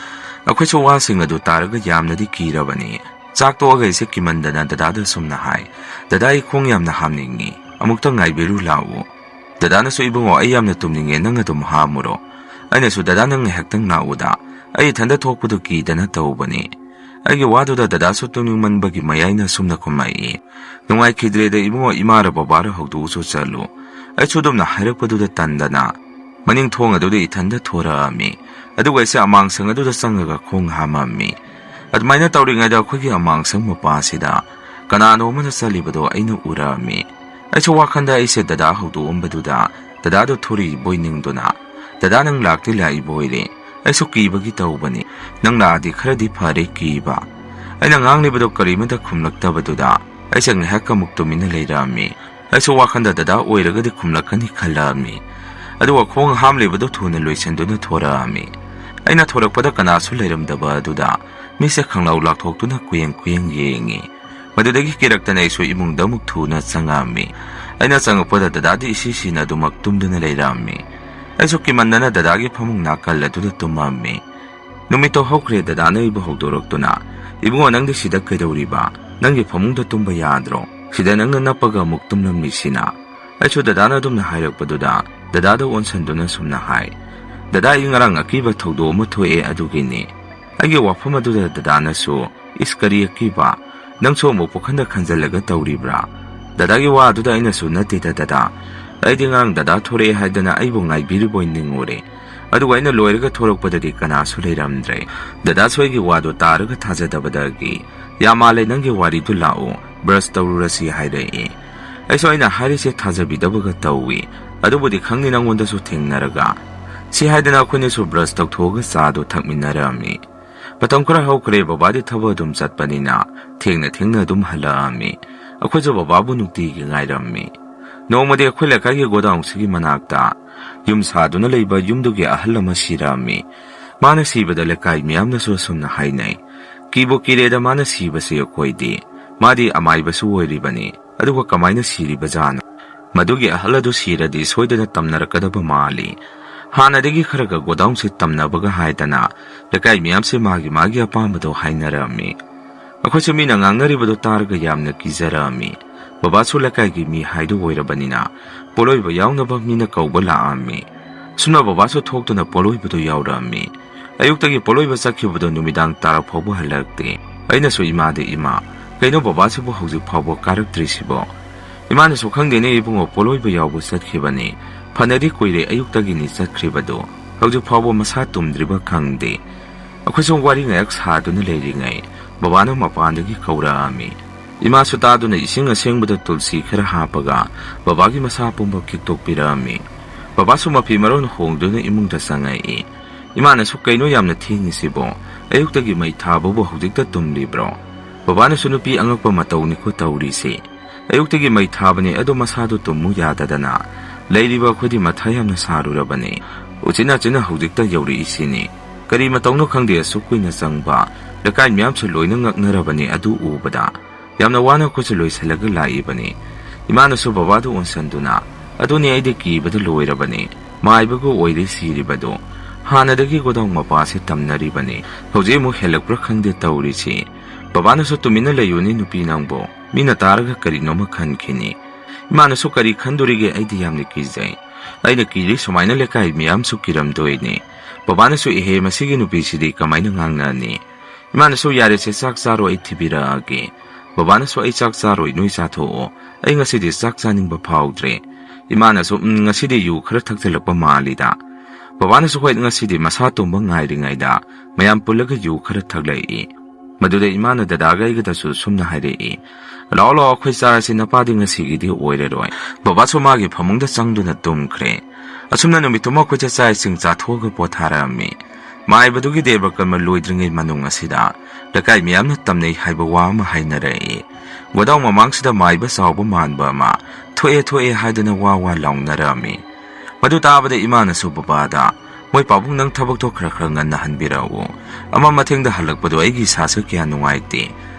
ꯑꯩꯈꯣꯏꯁꯨ ꯋꯥꯁꯤꯡ ꯑꯗꯨ ꯇꯥꯔꯒ ꯌꯥꯝꯅꯗꯤ ꯀꯤꯔꯕꯅꯤ꯫ ꯆꯥꯛ ꯇꯣꯛꯑꯒ ꯑꯩꯁꯦ ꯀꯤꯃꯟꯗꯅ ꯗꯗꯥꯗ ꯑꯁꯨꯝꯅ ꯍꯥꯏ, "ꯗꯗꯥ, ꯑꯩ ꯈꯣꯡ ꯌꯥꯝꯅ ꯍꯥꯝꯅꯤꯡꯉꯤ꯫ ꯑꯃꯨꯛꯇ ꯉꯥꯏꯕꯤꯔꯨ ꯂꯥꯛꯎ꯫" ꯗꯗꯥꯅꯁꯨ, "ꯏꯕꯨꯡꯉꯣ, ꯑꯩ ꯌꯥꯝꯅ ꯇꯨꯝꯅꯤꯡꯉꯦ, ꯅꯪ ꯑꯗꯨꯝ ꯍꯥꯝꯃꯨꯔꯣ꯫" ꯑꯩꯅꯁꯨ, "ꯗꯗꯥ, ꯅꯪ ꯉꯥꯏꯍꯥꯛꯇꯪ ꯉꯥꯛꯎꯗ, ꯑꯩ ꯏꯊꯟꯗ ꯊꯣꯛꯄꯗꯨ ꯀꯤꯗꯅ ꯇꯧꯕꯅꯤ꯫" ꯑꯩꯒꯤ ꯋꯥꯗꯨꯗ ꯗꯗꯥꯁꯨ ꯇꯨꯝꯅꯤꯡꯃꯟꯕꯒꯤ ꯃꯌꯥꯏꯅ ꯑꯁꯨꯝꯅ ꯈꯨꯝꯃꯛꯏ, "ꯅꯨꯡꯉꯥꯏꯈꯤꯗ꯭ꯔꯦꯗ ꯏꯕꯨꯡꯉꯣ, ꯏꯃꯥꯔ ꯕꯕꯥꯔ ꯍꯧꯗꯣꯛꯑꯁꯨ ꯆꯠꯂꯨ꯫" ꯑꯩꯁꯨ ꯑꯗꯨꯝꯅ ꯍꯥꯏꯔꯛꯄꯗꯨꯗ ꯇꯟꯗꯅ ꯃꯅꯤꯡ ꯊꯣꯡ ꯑꯗꯨꯗ ꯏꯊꯟꯗ ꯊꯣꯔꯛꯑꯝꯃꯤ꯫ ꯑꯗꯨꯒ ꯑꯩꯁꯦ ꯑꯃꯥꯡꯁꯪ ꯑꯗꯨꯗ ꯆꯪꯉꯒ ꯈꯣꯡ ꯍꯥꯝꯃꯝꯃꯤ꯫ ꯑꯗꯨꯃꯥꯏꯅ ꯇꯧꯔꯤꯉꯩꯗ ꯑꯩꯈꯣꯏꯒꯤ ꯑꯃꯥꯡꯁꯪ ꯃꯄꯥꯁꯤꯗ ꯀꯅꯥꯅꯣ ꯑꯃꯅ ꯆꯠꯂꯤꯕꯗꯣ ꯑꯩꯅ ꯎꯔꯛꯑꯝꯃꯤ꯫ ꯑꯩꯁꯨ ꯋꯥꯈꯟꯗ ꯑꯩꯁꯦ ꯗꯗꯥ ꯍꯧꯗꯣꯛꯑꯝꯕꯗꯨꯗ ꯗꯗꯥꯗꯣ ꯊꯣꯔꯛꯏꯕꯣꯏ ꯅꯤꯡꯗꯨꯅ, "ꯗꯗꯥ, ꯅꯪ ꯂꯥꯛꯇꯤ ꯂꯥꯛꯏꯕꯣꯏꯔꯦ꯫ ꯑꯩꯁꯨ ꯀꯤꯕꯒꯤ ꯇꯧꯕꯅꯤ꯫ ꯅꯪ ꯂꯥꯛꯑꯗꯤ ꯈꯔꯗꯤ ꯐꯔꯦ ꯀꯤꯕ꯫" ꯑꯩꯅ ꯉꯥꯡꯂꯤꯕꯗꯣ ꯀꯔꯤꯃꯇ ꯈꯨꯝꯂꯛꯇꯕꯗꯨꯗ ꯑꯩꯁꯦ ꯉꯥꯏꯍꯥꯛ ꯑꯃꯨꯛ ꯇꯨꯃꯤꯟꯅ ꯂꯩꯔꯛꯑꯝꯃꯤ꯫ ꯑꯩꯁꯨ ꯋꯥꯈꯟꯗ ꯗꯗꯥ ꯑꯣꯏꯔꯒꯗꯤ ꯈꯨꯝꯂꯛꯀꯅꯤ ꯈꯜꯂꯛꯑꯝꯃꯤ꯫ ꯑꯗꯨꯒ ꯈꯣꯡ ꯍꯥꯝꯂꯤꯕꯗꯣ ꯊꯨꯅ ꯂꯣꯏꯁꯤꯟꯗꯨꯅ ꯊꯣꯔꯛꯑꯝꯃꯤ꯫ ꯑꯩꯅ ꯊꯣꯔꯛꯄꯗ ꯀꯅꯥꯁꯨ ꯂꯩꯔꯝꯗꯕ ꯑꯗꯨꯗ ꯃꯤꯁꯦ ꯈꯪꯂꯥꯎ ꯂꯥꯎꯊꯣꯛꯇꯨꯅ ꯀꯨꯌꯦꯡ ꯀꯨꯌꯦꯡ ꯌꯦꯡꯉꯤ꯫ ꯃꯗꯨꯗꯒꯤ ꯀꯤꯔꯛꯇꯅ ꯑꯩꯁꯨ ꯏꯃꯨꯡꯗ ꯑꯃꯨꯛ ꯊꯨꯅ ꯆꯪꯉꯛꯑꯝꯃꯤ꯫ ꯑꯩꯅ ꯆꯪꯉꯛꯄꯗ ꯗꯗꯥꯗꯤ ꯏꯁꯤ ꯁꯤꯅ ꯑꯗꯨꯃꯛ ꯇꯨꯝꯗꯨꯅ ꯂꯩꯔꯛꯑꯝꯃꯤ꯫ ꯑꯩꯁꯨ ꯀꯤꯃꯟꯗꯅ ꯗꯗꯥꯒꯤ ꯐꯃꯨꯡ ꯅꯥꯀꯜ ꯑꯗꯨꯗ ꯇꯨꯝꯃꯝꯃꯤ꯫ ꯅꯨꯃꯤꯠꯇꯣ ꯍꯧꯈ꯭ꯔꯦ, ꯗꯗꯥꯅ ꯑꯩꯕꯨ ꯍꯧꯗꯣꯔꯛꯇꯨꯅ, "ꯏꯕꯨꯡꯉꯣ, ꯅꯪꯗꯤ ꯁꯤꯗ ꯀꯩꯗꯧꯔꯤꯕ? ꯅꯪꯒꯤ ꯐꯃꯨꯡꯗ ꯇꯨꯝꯕ ꯌꯥꯗ꯭ꯔꯣ? ꯁꯤꯗ ꯅꯪꯅ ꯅꯞꯄꯒ ꯑꯃꯨꯛ ꯇꯨꯝꯂꯝꯃꯤꯁꯤꯅ?" ꯑꯩꯁꯨ ꯗꯗꯥꯅ ꯑꯗꯨꯝꯅ ꯍꯥꯏꯔꯛꯄꯗꯨꯗ ꯗꯗꯥꯗ ꯑꯣꯟꯁꯟꯗꯨꯅ ꯁꯨꯝꯅ ꯍꯥꯏ, "ꯗꯗꯥ, ꯑꯩ ꯉꯔꯥꯡ ꯑꯀꯤꯕ ꯊꯧꯗꯣꯛ ꯑꯃ ꯊꯣꯛꯑꯦ, ꯑꯗꯨꯒꯤꯅꯤ꯫" ꯑꯩꯒꯤ ꯋꯥꯐꯝ ꯑꯗꯨꯗ ꯗꯗꯥꯅꯁꯨ, "ꯏꯁ, ꯀꯔꯤ ꯑꯀꯤꯕ? ꯅꯪꯁꯨ ꯑꯃꯨꯛ ꯄꯨꯈꯟꯗ ꯈꯟꯖꯜꯂꯒ ꯇꯧꯔꯤꯕ꯭ꯔꯥ?" ꯗꯗꯥꯒꯤ ꯋꯥ ꯑꯗꯨꯗ ꯑꯩꯅꯁꯨ, "ꯅꯠꯇꯦꯗ ꯗꯗꯥ, ꯑꯩꯗꯤ ꯉꯔꯥꯡ ꯗꯗꯥ ꯊꯣꯔꯛꯑꯦ ꯍꯥꯏꯗꯅ ꯑꯩꯕꯨ ꯉꯥꯏꯕꯤꯔꯤꯕꯣꯏ ꯅꯤꯡꯉꯨꯔꯦ꯫ ꯑꯗꯨꯒ ꯑꯩꯅ ꯂꯣꯏꯔꯒ ꯊꯣꯔꯛꯄꯗꯗꯤ ꯀꯅꯥꯁꯨ ꯂꯩꯔꯝꯗ꯭ꯔꯦ꯫ ꯗꯗꯥꯁꯨ ꯑꯩꯒꯤ ꯋꯥꯗꯣ ꯇꯥꯔꯒ ꯊꯥꯖꯗꯕꯗꯒꯤ, "ꯌꯥꯝ ꯃꯥꯜꯂꯦ, ꯅꯪꯒꯤ ꯋꯥꯔꯤꯗꯨ ꯂꯥꯛꯑꯣ, ꯕ꯭ꯔꯁ ꯇꯧꯔꯨꯔꯁꯤ" ꯍꯥꯏꯔꯛꯏ꯫ ꯑꯩꯁꯨ ꯑꯩꯅ ꯍꯥꯏꯔꯤꯁꯦ ꯊꯥꯖꯕꯤꯗꯕꯒ ꯇꯧꯏ꯫ "ꯑꯗꯨꯕꯨꯗꯤ ꯈꯪꯅꯤ, ꯅꯪꯉꯣꯟꯗꯁꯨ ꯊꯦꯡꯅꯔꯒ" ꯁꯤ ꯍꯥꯏꯗꯅ ꯑꯩꯈꯣꯏꯅꯁꯨ ꯕ꯭ꯔꯁ ꯇꯧꯊꯣꯛꯑꯒ ꯆꯥꯗꯣ ꯊꯛꯃꯤꯟꯅꯔꯝꯃꯤ꯫ ꯃꯇꯝ ꯈꯔ ꯍꯧꯈ꯭ꯔꯦ, ꯕꯕꯥꯗꯤ ꯊꯕꯛ ꯑꯗꯨꯝ ꯆꯠꯄꯅꯤꯅ ꯊꯦꯡꯅ ꯊꯦꯡꯅ ꯑꯗꯨꯝ ꯍꯜꯂꯛꯑꯝꯃꯤ꯫ ꯑꯩꯈꯣꯏꯁꯨ ꯕꯕꯥꯕꯨ ꯅꯨꯡꯇꯤꯒꯤ ꯉꯥꯏꯔꯝꯃꯤ꯫ ꯅꯣꯡꯃꯗꯤ ꯑꯩꯈꯣꯏ ꯂꯩꯀꯥꯏꯒꯤ ꯒꯣꯗꯥꯎꯟꯁꯤꯒꯤ ꯃꯅꯥꯛꯇ ꯌꯨꯝ ꯁꯥꯗꯨꯅ ꯂꯩꯕ ꯌꯨꯝꯗꯨꯒꯤ ꯑꯍꯜ ꯑꯃ ꯁꯤꯔꯛꯑꯝꯃꯤ꯫ ꯃꯥꯅ ꯁꯤꯕꯗ ꯂꯩꯀꯥꯏ ꯃꯤꯌꯥꯝꯅꯁꯨ ꯑꯁꯨꯝꯅ ꯍꯥꯏꯅꯩ, "ꯀꯤꯕꯨ ꯀꯤꯔꯦꯗ, ꯃꯥꯅ ꯁꯤꯕꯁꯤ ꯑꯩꯈꯣꯏꯗꯤ꯫ ꯃꯥꯗꯤ ꯑꯃꯥꯏꯕꯁꯨ ꯑꯣꯏꯔꯤꯕꯅꯤ, ꯑꯗꯨꯒ ꯀꯃꯥꯏꯅ ꯁꯤꯔꯤꯕꯖꯥꯠꯅꯣ? ꯃꯗꯨꯒꯤ ꯑꯍꯜ ꯑꯗꯨ ꯁꯤꯔꯗꯤ ꯁꯣꯏꯗꯅ ꯇꯝꯅꯔꯛꯀꯗꯕ ꯃꯥꯜꯂꯤ꯫ ꯍꯥꯟꯅꯗꯒꯤ ꯈꯔꯒ ꯒꯣꯗꯥꯎꯟꯁꯤ ꯇꯝꯅꯕꯒ ꯍꯥꯏꯗꯅ ꯂꯩꯀꯥꯏ ꯃꯤꯌꯥꯝꯁꯦ ꯃꯥꯒꯤ ꯃꯥꯒꯤ ꯑꯄꯥꯝꯕꯗꯣ ꯍꯥꯏꯅꯔꯝꯃꯤ"꯫ ꯑꯩꯈꯣꯏꯁꯨ ꯃꯤꯅ ꯉꯥꯡꯅꯔꯤꯕꯗꯣ ꯇꯥꯔꯒ ꯌꯥꯝꯅ ꯀꯤꯖꯔꯛꯑꯝꯃꯤ꯫ ꯕꯕꯥꯁꯨ ꯂꯩꯀꯥꯏꯒꯤ ꯃꯤ ꯍꯥꯏꯗꯨ ꯑꯣꯏꯔꯕꯅꯤꯅ ꯄꯣꯠꯂꯣꯏꯕ ꯌꯥꯎꯅꯕ ꯃꯤꯅ ꯀꯧꯕ ꯂꯥꯛꯑꯝꯃꯤ꯫ ꯑꯁꯨꯝꯅ ꯕꯕꯥꯁꯨ ꯊꯣꯛꯇꯨꯅ ꯄꯣꯠꯂꯣꯏꯕꯗꯨ ꯌꯥꯎꯔꯛꯑꯝꯃꯤ꯫ ꯑꯌꯨꯛꯇꯒꯤ ꯄꯣꯠꯂꯣꯏꯕ ꯆꯠꯈꯤꯕꯗꯨ ꯅꯨꯃꯤꯗꯥꯡ ꯇꯥꯔꯛ ꯐꯥꯎꯕ ꯍꯜꯂꯛꯇꯦ꯫ ꯑꯩꯅꯁꯨ ꯏꯃꯥꯗ, "ꯏꯃꯥ, ꯀꯩꯅꯣ ꯕꯕꯥꯁꯤꯕꯨ ꯍꯧꯖꯤꯛ ꯐꯥꯎꯕ ꯀꯥꯔꯛꯇ꯭ꯔꯤꯁꯤꯕꯣ?" ꯏꯃꯥꯅꯁꯨ, "ꯈꯪꯗꯦꯅꯦ ꯏꯕꯨꯡꯉꯣ, ꯄꯣꯠꯂꯣꯏꯕ ꯌꯥꯎꯕ ꯆꯠꯈꯤꯕꯅꯤ꯫ ꯐꯅꯗꯤ ꯀꯨꯏꯔꯦ ꯑꯌꯨꯛꯇꯒꯤꯅꯤ ꯆꯠꯈ꯭ꯔꯤꯕꯗꯨ꯫ ꯍꯧꯖꯤꯛ ꯐꯥꯎꯕ ꯃꯁꯥ ꯇꯨꯝꯗ꯭ꯔꯤꯕ ꯈꯪꯗꯦ"꯫ ꯑꯩꯈꯣꯏꯁꯨ ꯋꯥꯔꯤ ꯉꯥꯏꯍꯥꯛ ꯁꯥꯗꯨꯅ ꯂꯩꯔꯤꯉꯩ ꯕꯕꯥꯅ ꯃꯄꯥꯟꯗꯒꯤ ꯀꯧꯔꯛꯑꯝꯃꯤ꯫ ꯏꯃꯥꯁꯨ ꯇꯥꯗꯨꯅ ꯏꯁꯤꯡ ꯑꯁꯦꯡꯕꯗ ꯇꯨꯜꯁꯤ ꯈꯔ ꯍꯥꯞꯄꯒ ꯕꯕꯥꯒꯤ ꯃꯁꯥ ꯄꯨꯝꯕ ꯈꯤꯛꯇꯣꯛꯄꯤꯔꯛꯑꯝꯃꯤ꯫ ꯕꯕꯥꯁꯨ ꯃꯐꯤ ꯃꯔꯣꯟ ꯍꯣꯡꯗꯨꯅ ꯏꯃꯨꯡꯗ ꯆꯪꯉꯛꯏ꯫ ꯏꯃꯥꯅꯁꯨ, "ꯀꯩꯅꯣ ꯌꯥꯝꯅ ꯊꯦꯡꯉꯤꯁꯤꯕꯣ? ꯑꯌꯨꯛꯇꯒꯤ ꯃꯩ ꯊꯥꯕꯕꯨ ꯍꯧꯖꯤꯛꯇ ꯇꯨꯝꯂꯤꯕ꯭ꯔꯣ?" ꯕꯕꯥꯅꯁꯨ, "ꯅꯨꯄꯤ ꯑꯉꯛꯄ ꯃꯇꯧꯅꯤꯀꯣ ꯇꯧꯔꯤꯁꯦ꯫ ꯑꯌꯨꯛꯇꯒꯤ ꯃꯩ ꯊꯥꯕꯅꯤ, ꯑꯗꯣ ꯃꯁꯥꯗꯣ ꯇꯨꯝꯃꯨ ꯌꯥꯗꯗꯅ ꯂꯩꯔꯤꯕ ꯑꯩꯈꯣꯏꯗꯤ ꯃꯊꯥ ꯌꯥꯝꯅ ꯁꯥꯔꯨꯔꯕꯅꯤ꯫ ꯎꯆꯤꯟ ꯅꯥꯆꯤꯟꯅ ꯍꯧꯖꯤꯛꯇ ꯌꯧꯔꯛꯏꯁꯤꯅꯤ꯫ ꯀꯔꯤ ꯃꯇꯧꯅꯣ ꯈꯪꯗꯦ ꯑꯁꯨꯛ ꯀꯨꯏꯅ ꯆꯪꯕ꯫ ꯂꯩꯀꯥꯏ ꯃꯤꯌꯥꯝꯁꯨ ꯂꯣꯏꯅ ꯉꯛꯅꯔꯕꯅꯤ ꯑꯗꯨ ꯎꯕꯗ꯫ ꯌꯥꯝꯅ ꯋꯥꯅ ꯑꯩꯈꯣꯏꯁꯨ ꯂꯣꯏꯁꯤꯜꯂꯒ ꯂꯥꯛꯏꯕꯅꯤ"꯫ ꯏꯃꯥꯅꯁꯨ ꯕꯕꯥꯗꯨ ꯑꯣꯟꯁꯟꯗꯨꯅ, "ꯑꯗꯨꯅꯤ, ꯑꯩꯗꯤ ꯀꯤꯕꯗ ꯂꯣꯏꯔꯕꯅꯤ꯫ ꯃꯥꯏꯕꯒ ꯑꯣꯏꯔꯦ ꯁꯤꯔꯤꯕꯗꯨ꯫ ꯍꯥꯟꯅꯗꯒꯤ ꯒꯣꯗꯥꯎꯟ ꯃꯄꯥꯁꯦ ꯇꯝꯅꯔꯤꯕꯅꯤ꯫ ꯍꯧꯖꯤꯛ ꯑꯃꯨꯛ ꯍꯦꯜꯂꯛꯄ꯭ꯔꯥ ꯈꯪꯗꯦ ꯇꯧꯔꯤꯁꯤ"꯫ ꯕꯕꯥꯅꯁꯨ, "ꯇꯨꯃꯤꯟꯅ ꯂꯩꯌꯨꯅꯦ ꯅꯨꯄꯤ ꯅꯪꯕꯨ꯫ ꯃꯤꯅ ꯇꯥꯔꯒ ꯀꯔꯤꯅꯣꯃ ꯈꯟꯈꯤꯅꯤ"꯫ ꯏꯃꯥꯅꯁꯨ, "ꯀꯔꯤ ꯈꯟꯗꯣꯔꯤꯒꯦ? ꯑꯩꯗꯤ ꯌꯥꯝꯅ ꯀꯤꯖꯩ꯫ ꯑꯩꯅ ꯀꯤꯔꯤ ꯁꯨꯃꯥꯏꯅ ꯂꯩꯀꯥꯏ ꯃꯤꯌꯥꯝꯁꯨ ꯀꯤꯔꯝꯗꯣꯏꯅꯤ"꯫ ꯕꯕꯥꯅꯁꯨ, "ꯏꯍꯦ, ꯃꯁꯤꯒꯤ ꯅꯨꯄꯤꯁꯤꯗꯤ ꯀꯃꯥꯏꯅ ꯉꯥꯡꯅꯅꯤ?" ꯏꯃꯥꯅꯁꯨ, "ꯌꯥꯔꯦꯁꯦ, ꯆꯥꯛ ꯆꯥꯔꯣ, ꯑꯩ ꯊꯤꯕꯤꯔꯛꯑꯒꯦ"꯫ ꯕꯕꯥꯅꯁꯨ, "ꯑꯩ ꯆꯥꯛ ꯆꯥꯔꯣꯏ, ꯅꯣꯏ ꯆꯥꯊꯣꯛꯑꯣ꯫ ꯑꯩ ꯉꯁꯤꯗꯤ ꯆꯥꯛ ꯆꯥꯅꯤꯡꯕ ꯐꯥꯎꯗ꯭ꯔꯦ"꯫ ꯏꯃꯥꯅꯁꯨ, "ꯎꯝ, ꯉꯁꯤꯗꯤ ꯌꯨ ꯈꯔ ꯊꯛꯆꯜꯂꯛꯄ ꯃꯥꯜꯂꯤꯗ"꯫ ꯕꯕꯥꯅꯁꯨ, "ꯍꯣꯏ, ꯉꯁꯤꯗꯤ ꯃꯁꯥ ꯇꯨꯝꯕ ꯉꯥꯏꯔꯤꯉꯩꯗ ꯃꯌꯥꯝ ꯄꯨꯜꯂꯒ ꯌꯨ ꯈꯔ ꯊꯛꯂꯛꯏ"꯫ ꯃꯗꯨꯗ ꯏꯃꯥꯅ ꯗꯗꯥꯒ ꯑꯩꯒꯗꯁꯨ ꯁꯨꯝꯅ ꯍꯥꯏꯔꯛꯏ, "ꯂꯥꯛꯑꯣ, ꯂꯥꯛꯑꯣ, ꯑꯩꯈꯣꯏ ꯆꯥꯔꯁꯤ, ꯅꯄꯥꯗꯤ ꯉꯁꯤꯒꯤꯗꯤ ꯑꯣꯏꯔꯔꯣꯏ"꯫ ꯕꯕꯥꯁꯨ ꯃꯥꯒꯤ ꯐꯃꯨꯡꯗ ꯆꯪꯗꯨꯅ ꯇꯨꯝꯈ꯭ꯔꯦ꯫ ꯑꯁꯨꯝꯅ ꯅꯨꯃꯤꯠꯇꯨꯃ ꯑꯩꯈꯣꯏꯁꯦ ꯆꯥꯛ ꯏꯁꯤꯡ ꯆꯥꯊꯣꯛꯑꯒ ꯄꯣꯊꯥꯔꯛꯑꯝꯃꯤ꯫ ꯃꯥꯏꯕꯗꯨꯒꯤ ꯗꯦꯕ ꯀꯔꯃ ꯂꯣꯏꯗ꯭ꯔꯤꯉꯩ ꯃꯅꯨꯡ ꯑꯁꯤꯗ ꯂꯩꯀꯥꯏ ꯃꯤꯌꯥꯝꯅ ꯇꯝꯅꯩ ꯍꯥꯏꯕ ꯋꯥ ꯑꯃ ꯍꯥꯏꯅꯔꯛꯏ꯫ ꯒꯣꯗꯥꯎꯟ ꯃꯃꯥꯡꯁꯤꯗ ꯃꯥꯏꯕ ꯆꯥꯎꯕ ꯃꯥꯟꯕ ꯑꯃ ꯊꯣꯛꯑꯦ ꯊꯣꯛꯑꯦ ꯍꯥꯏꯗꯨꯅ ꯋꯥ ꯋꯥ ꯂꯥꯎꯅꯔꯝꯃꯤ꯫ ꯃꯗꯨ ꯇꯥꯕꯗ ꯏꯃꯥꯅꯁꯨ ꯕꯕꯥꯗ, "ꯃꯣꯏ ꯄꯥꯕꯨꯡ, ꯅꯪ ꯊꯕꯛꯇꯣ ꯈꯔ ꯈꯔ ꯉꯟꯅ ꯍꯟꯕꯤꯔꯛꯎ꯫ ꯑꯃ ꯃꯊꯦꯡꯗ ꯍꯜꯂꯛꯄꯗꯣ ꯑꯩꯒꯤ ꯏꯁꯥꯁꯨ ꯀꯌꯥ ꯅꯨꯡꯉꯥꯏꯇꯦ"꯫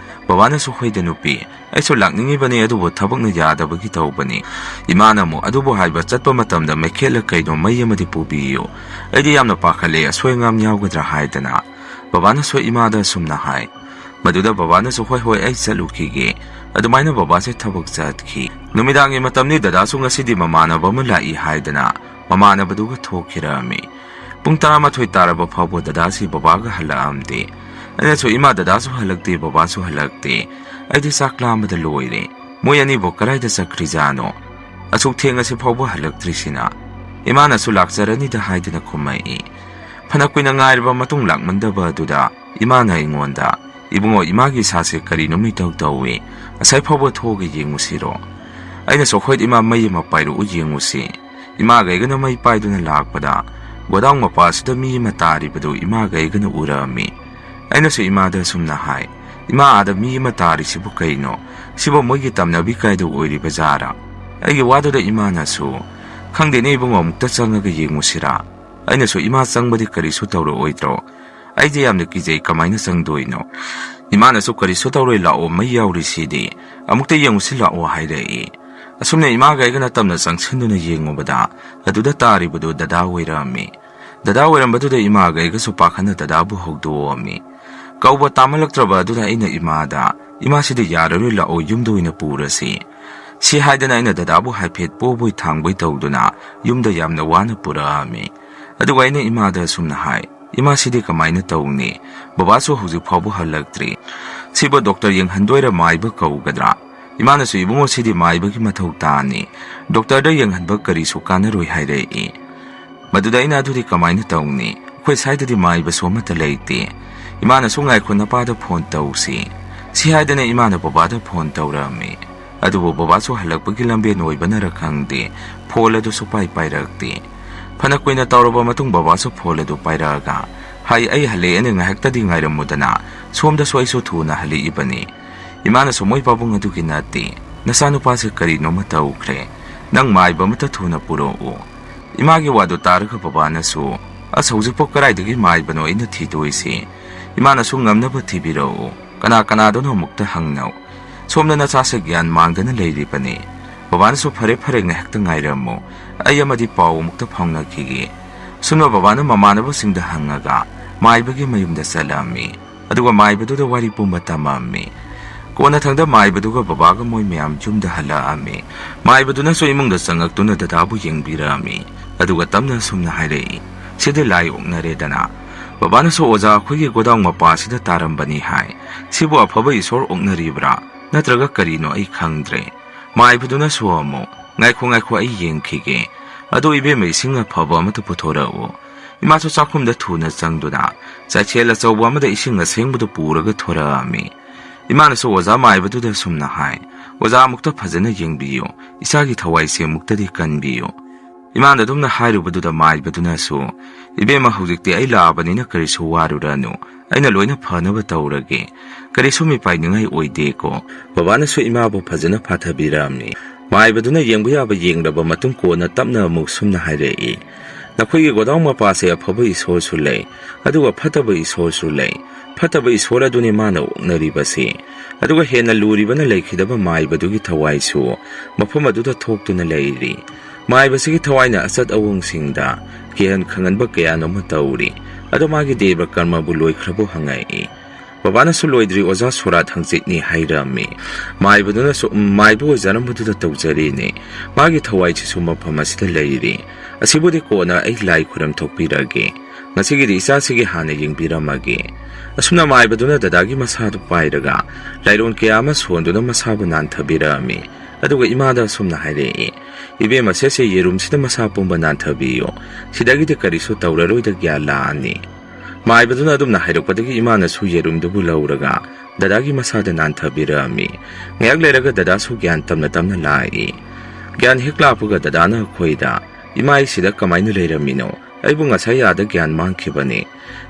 ꯕꯕꯥꯅꯁꯨ, "ꯍꯣꯏꯗ ꯅꯨꯄꯤ, ꯑꯩꯁꯨ ꯂꯥꯛꯅꯤꯡꯉꯤꯕꯅꯤ, ꯑꯗꯨꯕꯨ ꯊꯕꯛꯅ ꯌꯥꯗꯕꯒꯤ ꯇꯧꯕꯅꯤ"꯫ ꯏꯃꯥꯅ ꯑꯃꯨꯛ, "ꯑꯗꯨꯕꯨ ꯍꯥꯏꯕ, ꯆꯠꯄ ꯃꯇꯝꯗ ꯃꯩꯈꯦꯠꯂ ꯀꯩꯅꯣ ꯃꯩ ꯑꯃꯗꯤ ꯄꯨꯕꯤꯌꯨ꯫ ꯑꯩꯗꯤ ꯌꯥꯝꯅ ꯄꯥꯈꯠꯂꯦ, ꯑꯁꯣꯏ ꯑꯉꯥꯝ ꯌꯥꯎꯒꯗ꯭ꯔꯥ" ꯍꯥꯏꯗꯅ꯫ ꯕꯕꯥꯅꯁꯨ ꯏꯃꯥꯗ ꯑꯁꯨꯝꯅ ꯍꯥꯏ꯫ ꯃꯗꯨꯗ ꯕꯕꯥꯅꯁꯨ, "ꯍꯣꯏ, ꯍꯣꯏ, ꯑꯩ ꯆꯠꯂꯨꯈꯤꯒꯦ"꯫ ꯑꯗꯨꯃꯥꯏꯅ ꯕꯕꯥꯁꯦ ꯊꯕꯛ ꯆꯠꯈꯤ꯫ ꯅꯨꯃꯤꯗꯥꯡꯒꯤ ꯃꯇꯝꯅꯤ, ꯗꯗꯥꯁꯨ ꯉꯁꯤꯗꯤ ꯃꯃꯥꯟꯅꯕ ꯑꯃ ꯂꯥꯛꯏ ꯍꯥꯏꯗꯅ ꯃꯃꯥꯟꯅꯕꯗꯨꯒ ꯊꯣꯛꯈꯤꯔꯝꯃꯤ꯫ ꯄꯨꯡ ꯇꯔꯥꯃꯥꯊꯣꯏ ꯇꯥꯔꯕ ꯐꯥꯎꯕ ꯗꯗꯥꯁꯤ ꯕꯕꯥꯒ ꯍꯜꯂꯛꯑꯝꯗꯦ꯫ ꯑꯩꯅꯁꯨ, "ꯏꯃꯥ, ꯗꯗꯥꯁꯨ ꯍꯜꯂꯛꯇꯦ, ꯕꯕꯥꯁꯨ ꯍꯜꯂꯛꯇꯦ꯫ ꯑꯩꯗꯤ ꯆꯥꯛ ꯂꯥꯝꯕꯗ ꯂꯣꯏꯔꯦ꯫ ꯃꯣꯏ ꯑꯅꯤꯕꯨ ꯀꯗꯥꯏꯗ ꯆꯠꯈ꯭ꯔꯤꯖꯥꯠꯅꯣ? ꯑꯁꯨꯛ ꯊꯦꯡꯉꯁꯤ ꯐꯥꯎꯕ ꯍꯜꯂꯛꯇ꯭ꯔꯤꯁꯤꯅ?" "ꯏꯃꯥꯅꯁꯨ ꯂꯥꯛꯆꯔꯅꯤꯗ" ꯍꯥꯏꯗꯅ ꯈꯨꯝꯃꯛꯏ꯫ ꯐꯅ ꯀꯨꯏꯅ ꯉꯥꯏꯔꯕ ꯃꯇꯨꯡ ꯂꯥꯛꯃꯟꯗꯕ ꯑꯗꯨꯗ ꯏꯃꯥꯅ ꯑꯩꯉꯣꯟꯗ, "ꯏꯕꯨꯡꯉꯣ, ꯏꯃꯥꯒꯤ ꯏꯁꯥꯁꯦ ꯀꯔꯤꯅꯣꯝ ꯏꯇꯧ ꯇꯧꯏ꯫ ꯉꯁꯥꯏ ꯐꯥꯎꯕ ꯊꯣꯛꯑꯒ ꯌꯦꯡꯉꯨꯁꯤꯔꯣ?" ꯑꯩꯅꯁꯨ, "ꯍꯣꯏ ꯏꯃꯥ, ꯃꯩ ꯑꯃ ꯄꯥꯏꯔꯛꯎ ꯌꯦꯡꯉꯨꯁꯤ"꯫ ꯏꯃꯥꯒ ꯑꯩꯒꯅ ꯃꯩ ꯄꯥꯏꯗꯨꯅ ꯂꯥꯛꯄꯗ ꯒꯣꯗꯥꯎꯟ ꯃꯄꯥꯁꯤꯗ ꯃꯤ ꯑꯃ ꯇꯥꯔꯤꯕꯗꯨ ꯏꯃꯥꯒ ꯑꯩꯒꯅ ꯎꯔꯛꯑꯝꯃꯤ꯫ ꯑꯩꯅꯁꯨ ꯏꯃꯥꯗ ꯑꯁꯨꯝꯅ ꯍꯥꯏ, "ꯏꯃꯥ, ꯑꯥꯗ ꯃꯤ ꯑꯃ ꯇꯥꯔꯤꯁꯤꯕꯨ ꯀꯩꯅꯣ? ꯁꯤꯕꯨ ꯃꯣꯏꯒꯤ ꯇꯝꯅꯕꯤ ꯀꯥꯏꯗ ꯑꯣꯏꯔꯤꯕ ꯖꯥꯔꯥ?" ꯑꯩꯒꯤ ꯋꯥꯗꯨꯗ ꯏꯃꯥꯅꯁꯨ, "ꯈꯪꯗꯦꯅꯦ ꯏꯕꯨꯡꯉꯣ, ꯑꯃꯨꯛꯇ ꯆꯪꯉꯒ ꯌꯦꯡꯉꯨꯁꯤꯔꯥ?" ꯑꯩꯅꯁꯨ, "ꯏꯃꯥ, ꯆꯪꯕꯗꯤ ꯀꯔꯤꯁꯨ ꯇꯧꯔꯛꯑꯣꯏꯗ꯭ꯔꯣ? ꯑꯩꯗꯤ ꯌꯥꯝꯅ ꯀꯤꯖꯩ, ꯀꯃꯥꯏꯅ ꯆꯪꯗꯣꯏꯅꯣ?" ꯏꯃꯥꯅꯁꯨ, "ꯀꯔꯤꯁꯨ ꯇꯧꯔꯣꯏ, ꯂꯥꯛꯑꯣ, ꯃꯩ ꯌꯥꯎꯔꯤꯁꯤꯗꯤ, ꯑꯃꯨꯛꯇ ꯌꯦꯡꯉꯨꯁꯤ ꯂꯥꯛꯑꯣ" ꯍꯥꯏꯔꯛꯏ꯫ ꯑꯁꯨꯝꯅ ꯏꯃꯥꯒ ꯑꯩꯒꯅ ꯇꯞꯅ ꯆꯪꯁꯤꯟꯗꯨꯅ ꯌꯦꯡꯉꯨꯕꯗ, ꯑꯗꯨꯗ ꯇꯥꯔꯤꯕꯗꯨ ꯗꯗꯥ ꯑꯣꯏꯔꯝꯃꯤ꯫ ꯗꯗꯥ ꯑꯣꯏꯔꯝꯕꯗꯨꯗ ꯏꯃꯥꯒ ꯑꯩꯒꯁꯨ ꯄꯥꯈꯠꯅ ꯗꯗꯥꯕꯨ ꯍꯧꯗꯣꯛꯑꯝꯃꯤ꯫ ꯀꯧꯕ ꯇꯥꯃꯜꯂꯛꯇ꯭ꯔꯕ ꯑꯗꯨꯗ ꯑꯩꯅ ꯏꯃꯥꯗ, "ꯏꯃꯥ, ꯁꯤꯗꯤ ꯌꯥꯔꯔꯣꯏ, ꯂꯥꯛꯑꯣ, ꯌꯨꯝꯗ ꯑꯣꯏꯅ ꯄꯨꯔꯁꯤ"꯫ ꯁꯤ ꯍꯥꯏꯗꯅ ꯑꯩꯅ ꯗꯗꯥꯕꯨ ꯍꯥꯏꯐꯦꯠ ꯄꯣꯕꯣꯏ ꯊꯥꯡꯕꯣꯏ ꯇꯧꯗꯨꯅ ꯌꯨꯝꯗ ꯌꯥꯝꯅ ꯋꯥꯅ ꯄꯨꯔꯛꯑꯝꯃꯤ꯫ ꯑꯗꯨꯒ ꯑꯩꯅ ꯏꯃꯥꯗ ꯑꯁꯨꯝꯅ ꯍꯥꯏ, "ꯏꯃꯥ, ꯁꯤꯗꯤ ꯀꯃꯥꯏꯅ ꯇꯧꯅꯤ? ꯕꯕꯥꯁꯨ ꯍꯧꯖꯤꯛ ꯐꯥꯎꯕ ꯍꯜꯂꯛꯇ꯭ꯔꯤ꯫ ꯁꯤꯕꯨ ꯗꯣꯛꯇꯔ ꯌꯦꯡꯍꯟꯗꯣꯏꯔ ꯃꯥꯏꯕ ꯀꯧꯒꯗ꯭ꯔꯥ? ꯏꯃꯥꯅꯁꯨ, "ꯏꯕꯨꯡꯉꯣ, ꯁꯤꯗꯤ ꯃꯥꯏꯕꯒꯤ ꯃꯊꯧ ꯇꯥꯅꯤ, ꯗꯣꯛꯇꯔꯗ ꯌꯦꯡꯍꯟꯕ ꯀꯔꯤꯁꯨ ꯀꯥꯟꯅꯔꯣꯏ" ꯍꯥꯏꯔꯛꯏ꯫ ꯃꯗꯨꯗ ꯑꯩꯅ, "ꯑꯗꯨꯗꯤ ꯀꯃꯥꯏꯅ ꯇꯧꯅꯤ? ꯑꯩꯈꯣꯏ ꯁ꯭ꯋꯥꯏꯗꯗꯤ ꯃꯥꯏꯕꯁꯨ ꯑꯃꯠꯇ ꯂꯩꯇꯦ"꯫ ꯏꯃꯥꯅꯁꯨ, "ꯉꯥꯏꯈꯣ, ꯅꯄꯥꯗ ꯐꯣꯟ ꯇꯧꯁꯤ" ꯁꯤ ꯍꯥꯏꯗꯅ ꯏꯃꯥꯅ ꯕꯕꯥꯗ ꯐꯣꯟ ꯇꯧꯔꯛꯑꯝꯃꯤ꯫ ꯑꯗꯨꯕꯨ ꯕꯕꯥꯁꯨ ꯍꯜꯂꯛꯄꯒꯤ ꯂꯝꯕꯦꯟ ꯑꯣꯏꯕꯅꯔ ꯈꯪꯗꯦ, ꯐꯣꯟ ꯑꯗꯨ ꯁꯨꯄꯥꯏ ꯄꯥꯏꯔꯛꯇꯦ꯫ ꯐꯅ ꯀꯨꯏꯅ ꯇꯧꯔꯕ ꯃꯇꯨꯡ ꯕꯕꯥꯁꯨ ꯐꯣꯟ ꯑꯗꯨ ꯄꯥꯏꯔꯛꯑꯒ, "ꯍꯥꯏ, ꯑꯩ ꯍꯜꯂꯛꯑꯦꯅꯦ, ꯉꯥꯏꯍꯥꯛꯇꯗꯤ ꯉꯥꯏꯔꯝꯃꯨꯗꯅ, ꯁꯣꯝꯗꯁꯨ ꯑꯩꯁꯨ ꯊꯨꯅ ꯍꯜꯂꯛꯏꯕꯅꯤ"꯫ ꯏꯃꯥꯅꯁꯨ, "ꯃꯣꯏ ꯄꯥꯕꯨꯡ ꯑꯗꯨꯒꯤ ꯅꯠꯇꯦ, ꯅꯆꯥꯅꯨꯄꯥꯁꯦ ꯀꯔꯤꯅꯣꯃ ꯇꯧꯈ꯭ꯔꯦ, ꯅꯪ ꯃꯥꯏꯕ ꯑꯃꯇ ꯊꯨꯅ ꯄꯨꯔꯛꯎ"꯫ ꯏꯃꯥꯒꯤ ꯋꯥꯗꯨ ꯇꯥꯔꯒ ꯕꯕꯥꯅꯁꯨ, "ꯑꯁ, ꯍꯧꯖꯤꯛꯄꯨ ꯀꯗꯥꯏꯗꯒꯤ ꯃꯥꯏꯕꯅꯣ ꯑꯩꯅ ꯊꯤꯗꯣꯏꯁꯤ? ꯏꯃꯥꯅꯁꯨ ꯉꯝꯅꯕ ꯊꯤꯕꯤꯔꯛꯎ, ꯀꯅꯥ ꯀꯅꯥꯗꯅꯣ ꯑꯃꯨꯛꯇ ꯍꯪꯅꯧ꯫ ꯁꯣꯝꯗ ꯅꯆꯥꯁꯦ ꯒ꯭ꯌꯥꯟ ꯃꯥꯡꯗꯅ ꯂꯩꯔꯤꯕꯅꯤ"꯫ ꯕꯕꯥꯅꯁꯨ, "ꯐꯔꯦ ꯐꯔꯦ, ꯉꯥꯏꯍꯥꯛꯇ ꯉꯥꯏꯔꯝꯃꯨ, ꯑꯩ ꯑꯃꯗꯤ ꯄꯥꯎ ꯑꯃꯨꯛꯇ ꯐꯥꯎꯅꯈꯤꯒꯦ"꯫ ꯁꯨꯝꯅ ꯕꯕꯥꯅ ꯃꯃꯥꯟꯅꯕꯁꯤꯡꯗ ꯍꯪꯉꯒ ꯃꯥꯏꯕꯒꯤ ꯃꯌꯨꯝꯗ ꯆꯠꯂꯝꯃꯤ꯫ ꯑꯗꯨꯒ ꯃꯥꯏꯕꯗꯨꯗ ꯋꯥꯔꯤ ꯄꯨꯝꯕ ꯇꯝꯃꯝꯃꯤ꯫ ꯀꯣꯟꯅꯊꯪꯗ ꯃꯥꯏꯕꯗꯨꯒ ꯕꯕꯥꯒ ꯃꯣꯏ ꯃꯌꯥꯝ ꯌꯨꯝꯗ ꯍꯜꯂꯛꯑꯝꯃꯤ꯫ ꯃꯥꯏꯕꯗꯨꯅꯁꯨ ꯏꯃꯨꯡꯗ ꯆꯪꯉꯛꯇꯨꯅ ꯗꯗꯥꯕꯨ ꯌꯦꯡꯕꯤꯔꯛꯑꯝꯃꯤ꯫ ꯑꯗꯨꯒ ꯇꯞꯅ ꯑꯁꯨꯝꯅ ꯍꯥꯏꯔꯛꯏ, "ꯁꯤꯗꯤ ꯂꯥꯏ ꯑꯣꯛꯅꯔꯦꯗꯅ"꯫ ꯕꯕꯥꯅꯁꯨ, "ꯑꯣꯖꯥ, ꯑꯩꯈꯣꯏꯒꯤ ꯒꯣꯗꯥꯎꯟ ꯃꯄꯥꯁꯤꯗ ꯇꯥꯔꯝꯕꯅꯤ" ꯍꯥꯏ꯫ "ꯁꯤꯕꯨ ꯑꯐꯕ ꯏꯁꯣꯔ ꯑꯣꯛꯅꯔꯤꯕ꯭ꯔꯥ ꯅꯠꯇ꯭ꯔꯒ ꯀꯔꯤꯅꯣ ꯑꯩ ꯈꯪꯗ꯭ꯔꯦ"꯫ ꯃꯥꯏꯕꯗꯨꯅꯁꯨ ꯑꯃꯨꯛ, "ꯉꯥꯏꯈꯣ, ꯉꯥꯏꯈꯣ, ꯑꯩ ꯌꯦꯡꯈꯤꯒꯦ꯫ ꯑꯗꯣ ꯏꯕꯦꯝꯃ, ꯏꯁꯤꯡ ꯑꯐꯕ ꯑꯃꯇ ꯄꯨꯊꯣꯔꯛꯎ"꯫ ꯏꯃꯥꯁꯨ ꯆꯥꯛꯈꯨꯝꯗ ꯊꯨꯅ ꯆꯪꯗꯨꯅ ꯆꯥꯏꯁꯦꯜ ꯑꯆꯧꯕ ꯑꯃꯗ ꯏꯁꯤꯡ ꯑꯁꯦꯡꯕꯗꯨ ꯄꯨꯔꯒ ꯊꯣꯔꯛꯑꯝꯃꯤ꯫ ꯏꯃꯥꯅꯁꯨ ꯑꯣꯖꯥ ꯃꯥꯏꯕꯗꯨꯗ ꯑꯁꯨꯝꯅ ꯍꯥꯏ, "ꯑꯣꯖꯥ, ꯑꯃꯨꯛꯇ ꯐꯖꯅ ꯌꯦꯡꯕꯤꯌꯨ, ꯏꯆꯥꯒꯤ ꯊꯋꯥꯏꯁꯦ ꯑꯃꯨꯛꯇꯗꯤ ꯀꯟꯕꯤꯌꯨ"꯫ ꯏꯃꯥꯅ ꯑꯗꯨꯝꯅ ꯍꯥꯏꯔꯨꯕꯗꯨꯗ ꯃꯥꯏꯕꯗꯨꯅꯁꯨ, "ꯏꯕꯦꯝꯃ, ꯍꯧꯖꯤꯛꯇꯤ ꯑꯩ ꯂꯥꯛꯑꯕꯅꯤꯅ ꯀꯔꯤꯁꯨ ꯋꯥꯔꯨꯔꯅꯨ, ꯑꯩꯅ ꯂꯣꯏꯅ ꯐꯅꯕ ꯇꯧꯔꯒꯦ꯫ ꯀꯔꯤꯁꯨ ꯃꯤꯄꯥꯏꯅꯤꯡꯉꯥꯏ ꯑꯣꯏꯗꯦꯀꯣ"꯫ ꯕꯕꯥꯅꯁꯨ ꯏꯃꯥꯕꯨ ꯐꯖꯅ ꯐꯥꯊꯕꯤꯔꯝꯃꯤ꯫ ꯃꯥꯏꯕꯗꯨꯅ ꯌꯦꯡꯕ ꯌꯥꯕ ꯌꯦꯡꯂꯕ ꯃꯇꯨꯡ ꯀꯣꯟꯅ ꯇꯞꯅ ꯑꯃꯨꯛ ꯁꯨꯝꯅ ꯍꯥꯏꯔꯛꯏ, "ꯅꯈꯣꯏꯒꯤ ꯒꯣꯗꯥꯎꯟ ꯃꯄꯥꯁꯦ ꯑꯐꯕ ꯏꯁꯣꯔꯁꯨ ꯂꯩ, ꯑꯗꯨꯒ ꯐꯠꯇꯕ ꯏꯁꯣꯔꯁꯨ ꯂꯩ꯫ ꯐꯠꯇꯕ ꯏꯁꯣꯔ ꯑꯗꯨꯅꯤ ꯃꯥꯅ ꯑꯣꯛꯅꯔꯤꯕꯁꯤ"꯫ ꯑꯗꯨꯒ ꯍꯦꯟꯅ ꯂꯨꯔꯤꯕꯅ ꯂꯩꯈꯤꯗꯕ ꯃꯥꯏꯕꯗꯨꯒꯤ ꯊꯋꯥꯏꯁꯨ ꯃꯐꯝ ꯑꯗꯨꯗ ꯊꯣꯛꯇꯨꯅ ꯂꯩꯔꯤ꯫ ꯃꯥꯏꯕꯁꯤꯒꯤ ꯊꯋꯥꯏꯅ ꯑꯆꯠ ꯑꯋꯣꯡꯁꯤꯡꯗ ꯀꯤꯍꯟ ꯈꯪꯍꯟꯕ ꯀꯌꯥꯅꯣꯃ ꯇꯧꯔꯤ꯫ ꯑꯗꯣ ꯃꯥꯒꯤ ꯗꯦꯕ ꯀꯔꯃꯕꯨ ꯂꯣꯏꯈ꯭ꯔꯕꯣ ꯍꯪꯉꯛꯏ꯫ ꯕꯕꯥꯅꯁꯨ, "ꯂꯣꯏꯗ꯭ꯔꯤ ꯑꯣꯖꯥ, ꯁꯣꯔꯥꯠ ꯍꯪꯆꯤꯠꯅꯤ" ꯍꯥꯏꯔꯝꯃꯤ꯫ ꯃꯥꯏꯕꯗꯨꯅꯁꯨ, "ꯎꯝ, ꯃꯥꯏꯕ ꯑꯣꯏꯖꯔꯝꯕꯗꯨꯗ ꯇꯧꯖꯔꯤꯅꯤ꯫ ꯃꯥꯒꯤ ꯊꯋꯥꯏꯁꯤꯁꯨ ꯃꯐꯝ ꯑꯁꯤꯗ ꯂꯩꯔꯤ꯫ ꯑꯁꯤꯕꯨꯗꯤ ꯀꯣꯟꯅ ꯑꯩ ꯂꯥꯏ ꯈꯨꯔꯝ ꯊꯣꯛꯄꯤꯔꯒꯦ"꯫ "ꯉꯁꯤꯒꯤꯗꯤ ꯏꯆꯥꯁꯤꯒꯤ ꯍꯥꯟꯅ ꯌꯦꯡꯕꯤꯔꯝꯃꯒꯦ"꯫ ꯑꯁꯨꯝꯅ ꯃꯥꯏꯕꯗꯨꯅ ꯗꯗꯥꯒꯤ ꯃꯁꯥꯗꯨ ꯄꯥꯏꯔꯒ ꯂꯥꯏꯔꯣꯟ ꯀꯌꯥ ꯑꯃ ꯁꯣꯟꯗꯨꯅ ꯃꯁꯥꯕꯨ ꯅꯥꯟꯊꯕꯤꯔꯛꯑꯝꯃꯤ꯫ ꯑꯗꯨꯒ ꯏꯃꯥꯗ ꯑꯁꯨꯝꯅ ꯍꯥꯏꯔꯛꯏ, "ꯏꯕꯦꯝꯃꯁꯦ, ꯁꯦ ꯌꯦꯔꯨꯝꯁꯤꯗ ꯃꯁꯥ ꯄꯨꯝꯕ ꯅꯥꯟꯊꯕꯤꯌꯨ꯫ ꯁꯤꯗꯒꯤꯗꯤ ꯀꯔꯤꯁꯨ ꯇꯧꯔꯔꯣꯏꯗ, ꯒ꯭ꯌꯥꯟ ꯂꯥꯛꯑꯅꯤ"꯫ ꯃꯥꯏꯕꯗꯨꯅ ꯑꯗꯨꯝꯅ ꯍꯥꯏꯔꯛꯄꯗꯒꯤ ꯏꯃꯥꯅꯁꯨ ꯌꯦꯔꯨꯝꯗꯨꯕꯨ ꯂꯧꯔꯒ ꯗꯗꯥꯒꯤ ꯃꯁꯥꯗ ꯅꯥꯟꯊꯕꯤꯔꯛꯑꯝꯃꯤ꯫ ꯉꯥꯏꯍꯥꯛ ꯂꯩꯔꯒ ꯗꯗꯥꯁꯨ ꯒ꯭ꯌꯥꯟ ꯇꯞꯅ ꯇꯞꯅ ꯂꯥꯛꯏ꯫ ꯒ꯭ꯌꯥꯟ ꯍꯦꯛ ꯂꯥꯛꯄꯒ ꯗꯗꯥꯅ ꯑꯩꯈꯣꯏꯗ, "ꯏꯃꯥ, ꯑꯩ ꯁꯤꯗ ꯀꯃꯥꯏꯅ ꯂꯩꯔꯝꯃꯤꯅꯣ? ꯑꯩꯕꯨ ꯉꯁꯥꯏ ꯑꯥꯗ ꯒ꯭ꯌꯥꯟ ꯃꯥꯡꯈꯤꯕꯅꯤ"꯫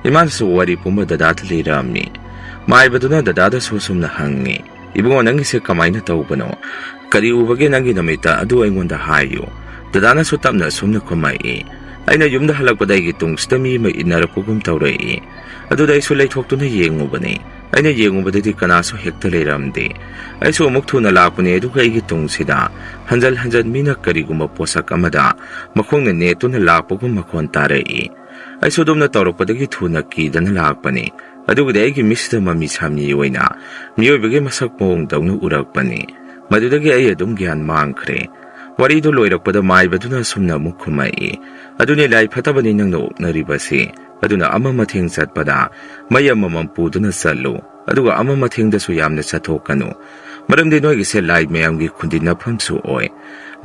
ꯏꯃꯥꯅꯁꯨ ꯋꯥꯔꯤ ꯄꯨꯝꯕ ꯗꯗꯥꯗ ꯂꯤꯔꯛꯑꯝꯃꯤ꯫ ꯃꯥꯏꯕꯗꯨꯅ ꯗꯗꯥꯗꯁꯨ ꯑꯁꯨꯝꯅ ꯍꯪꯉꯤ, "ꯏꯕꯨꯡꯉꯣ, ꯅꯪꯒꯤꯁꯦ ꯀꯃꯥꯏꯅ ꯇꯧꯕꯅꯣ? ꯀꯔꯤ ꯎꯕꯒꯦ ꯅꯪꯒꯤ ꯅꯃꯤꯠꯇ? ꯑꯗꯨ ꯑꯩꯉꯣꯟꯗ ꯍꯥꯏꯌꯨ"꯫ ꯗꯗꯥꯅꯁꯨ ꯇꯞꯅ ꯑꯁꯨꯝꯅ ꯈꯨꯝꯃꯛꯏ, "ꯑꯩꯅ ꯌꯨꯝꯗ ꯍꯜꯂꯛꯄꯗ ꯑꯩꯒꯤ ꯇꯨꯡꯁꯤꯗ ꯃꯤ ꯑꯃ ꯏꯟꯅꯔꯛꯄꯒꯨꯝ ꯇꯧꯔꯛꯏ꯫ ꯑꯗꯨꯗ ꯑꯩꯁꯨ ꯂꯩꯊꯣꯛꯇꯨꯅ ꯌꯦꯡꯉꯨꯕꯅꯤ꯫ ꯑꯩꯅ ꯌꯦꯡꯉꯨꯕꯗꯗꯤ ꯀꯅꯥꯁꯨ ꯍꯦꯛꯇ ꯂꯩꯔꯝꯗꯦ꯫ ꯑꯩꯁꯨ ꯑꯃꯨꯛ ꯊꯨꯅ ꯂꯥꯛꯄꯅꯦ, ꯑꯗꯨꯒ ꯑꯩꯒꯤ ꯇꯨꯡꯁꯤꯗ ꯍꯟꯖꯟ ꯍꯟꯖꯟ ꯃꯤꯅ ꯀꯔꯤꯒꯨꯝꯕ ꯄꯣꯠꯁꯛ ꯑꯃꯗ ꯃꯈꯣꯡꯅ ꯅꯦꯠꯇꯨꯅ ꯂꯥꯛꯄꯒꯨꯝ ꯃꯈꯣꯟ ꯇꯥꯔꯛꯏ꯫ ꯑꯩꯁꯨ ꯑꯗꯨꯝꯅ ꯇꯧꯔꯛꯄꯗꯒꯤ ꯊꯨꯅ ꯀꯤꯗꯅ ꯂꯥꯛꯄꯅꯤ꯫ ꯑꯗꯨꯕꯨꯗꯤ ꯑꯩꯒꯤ ꯃꯤꯠꯁꯤꯗ ꯃꯃꯤ ꯁꯥꯃꯤ ꯑꯣꯏꯅ ꯃꯤꯑꯣꯏꯕꯒꯤ ꯃꯁꯛ ꯃꯑꯣꯡꯗꯧꯅ ꯎꯔꯛꯄꯅꯤ꯫ ꯃꯗꯨꯗꯒꯤ ꯑꯩ ꯑꯗꯨꯝ ꯒ꯭ꯌꯥꯟ ꯃꯥꯡꯈ꯭ꯔꯦ"꯫ ꯋꯥꯔꯤꯗꯨ ꯂꯣꯏꯔꯛꯄꯗ ꯃꯥꯏꯕꯗꯨꯅ ꯑꯁꯨꯝꯅ ꯑꯃꯨꯛ ꯈꯨꯝꯃꯛꯏ, "ꯑꯗꯨꯅꯤ ꯂꯥꯏ ꯐꯠꯇꯕꯅꯤ ꯅꯪꯅ ꯑꯣꯛꯅꯔꯤꯕꯁꯤ꯫ ꯑꯗꯨꯅ ꯑꯃ ꯃꯊꯦꯡ ꯆꯠꯄꯗ ꯃꯩ ꯑꯃꯃꯝ ꯄꯨꯗꯨꯅ ꯆꯠꯂꯨ꯫ ꯑꯗꯨꯒ ꯑꯃ ꯃꯊꯦꯡꯗꯁꯨ ꯌꯥꯝꯅ ꯆꯠꯊꯣꯛꯀꯅꯨ꯫ ꯃꯔꯝꯗꯤ ꯅꯣꯏꯒꯤꯁꯦ ꯂꯥꯏ ꯃꯌꯥꯝꯒꯤ ꯈꯨꯟꯗꯤꯟꯅꯐꯝꯁꯨ ꯑꯣꯏ"꯫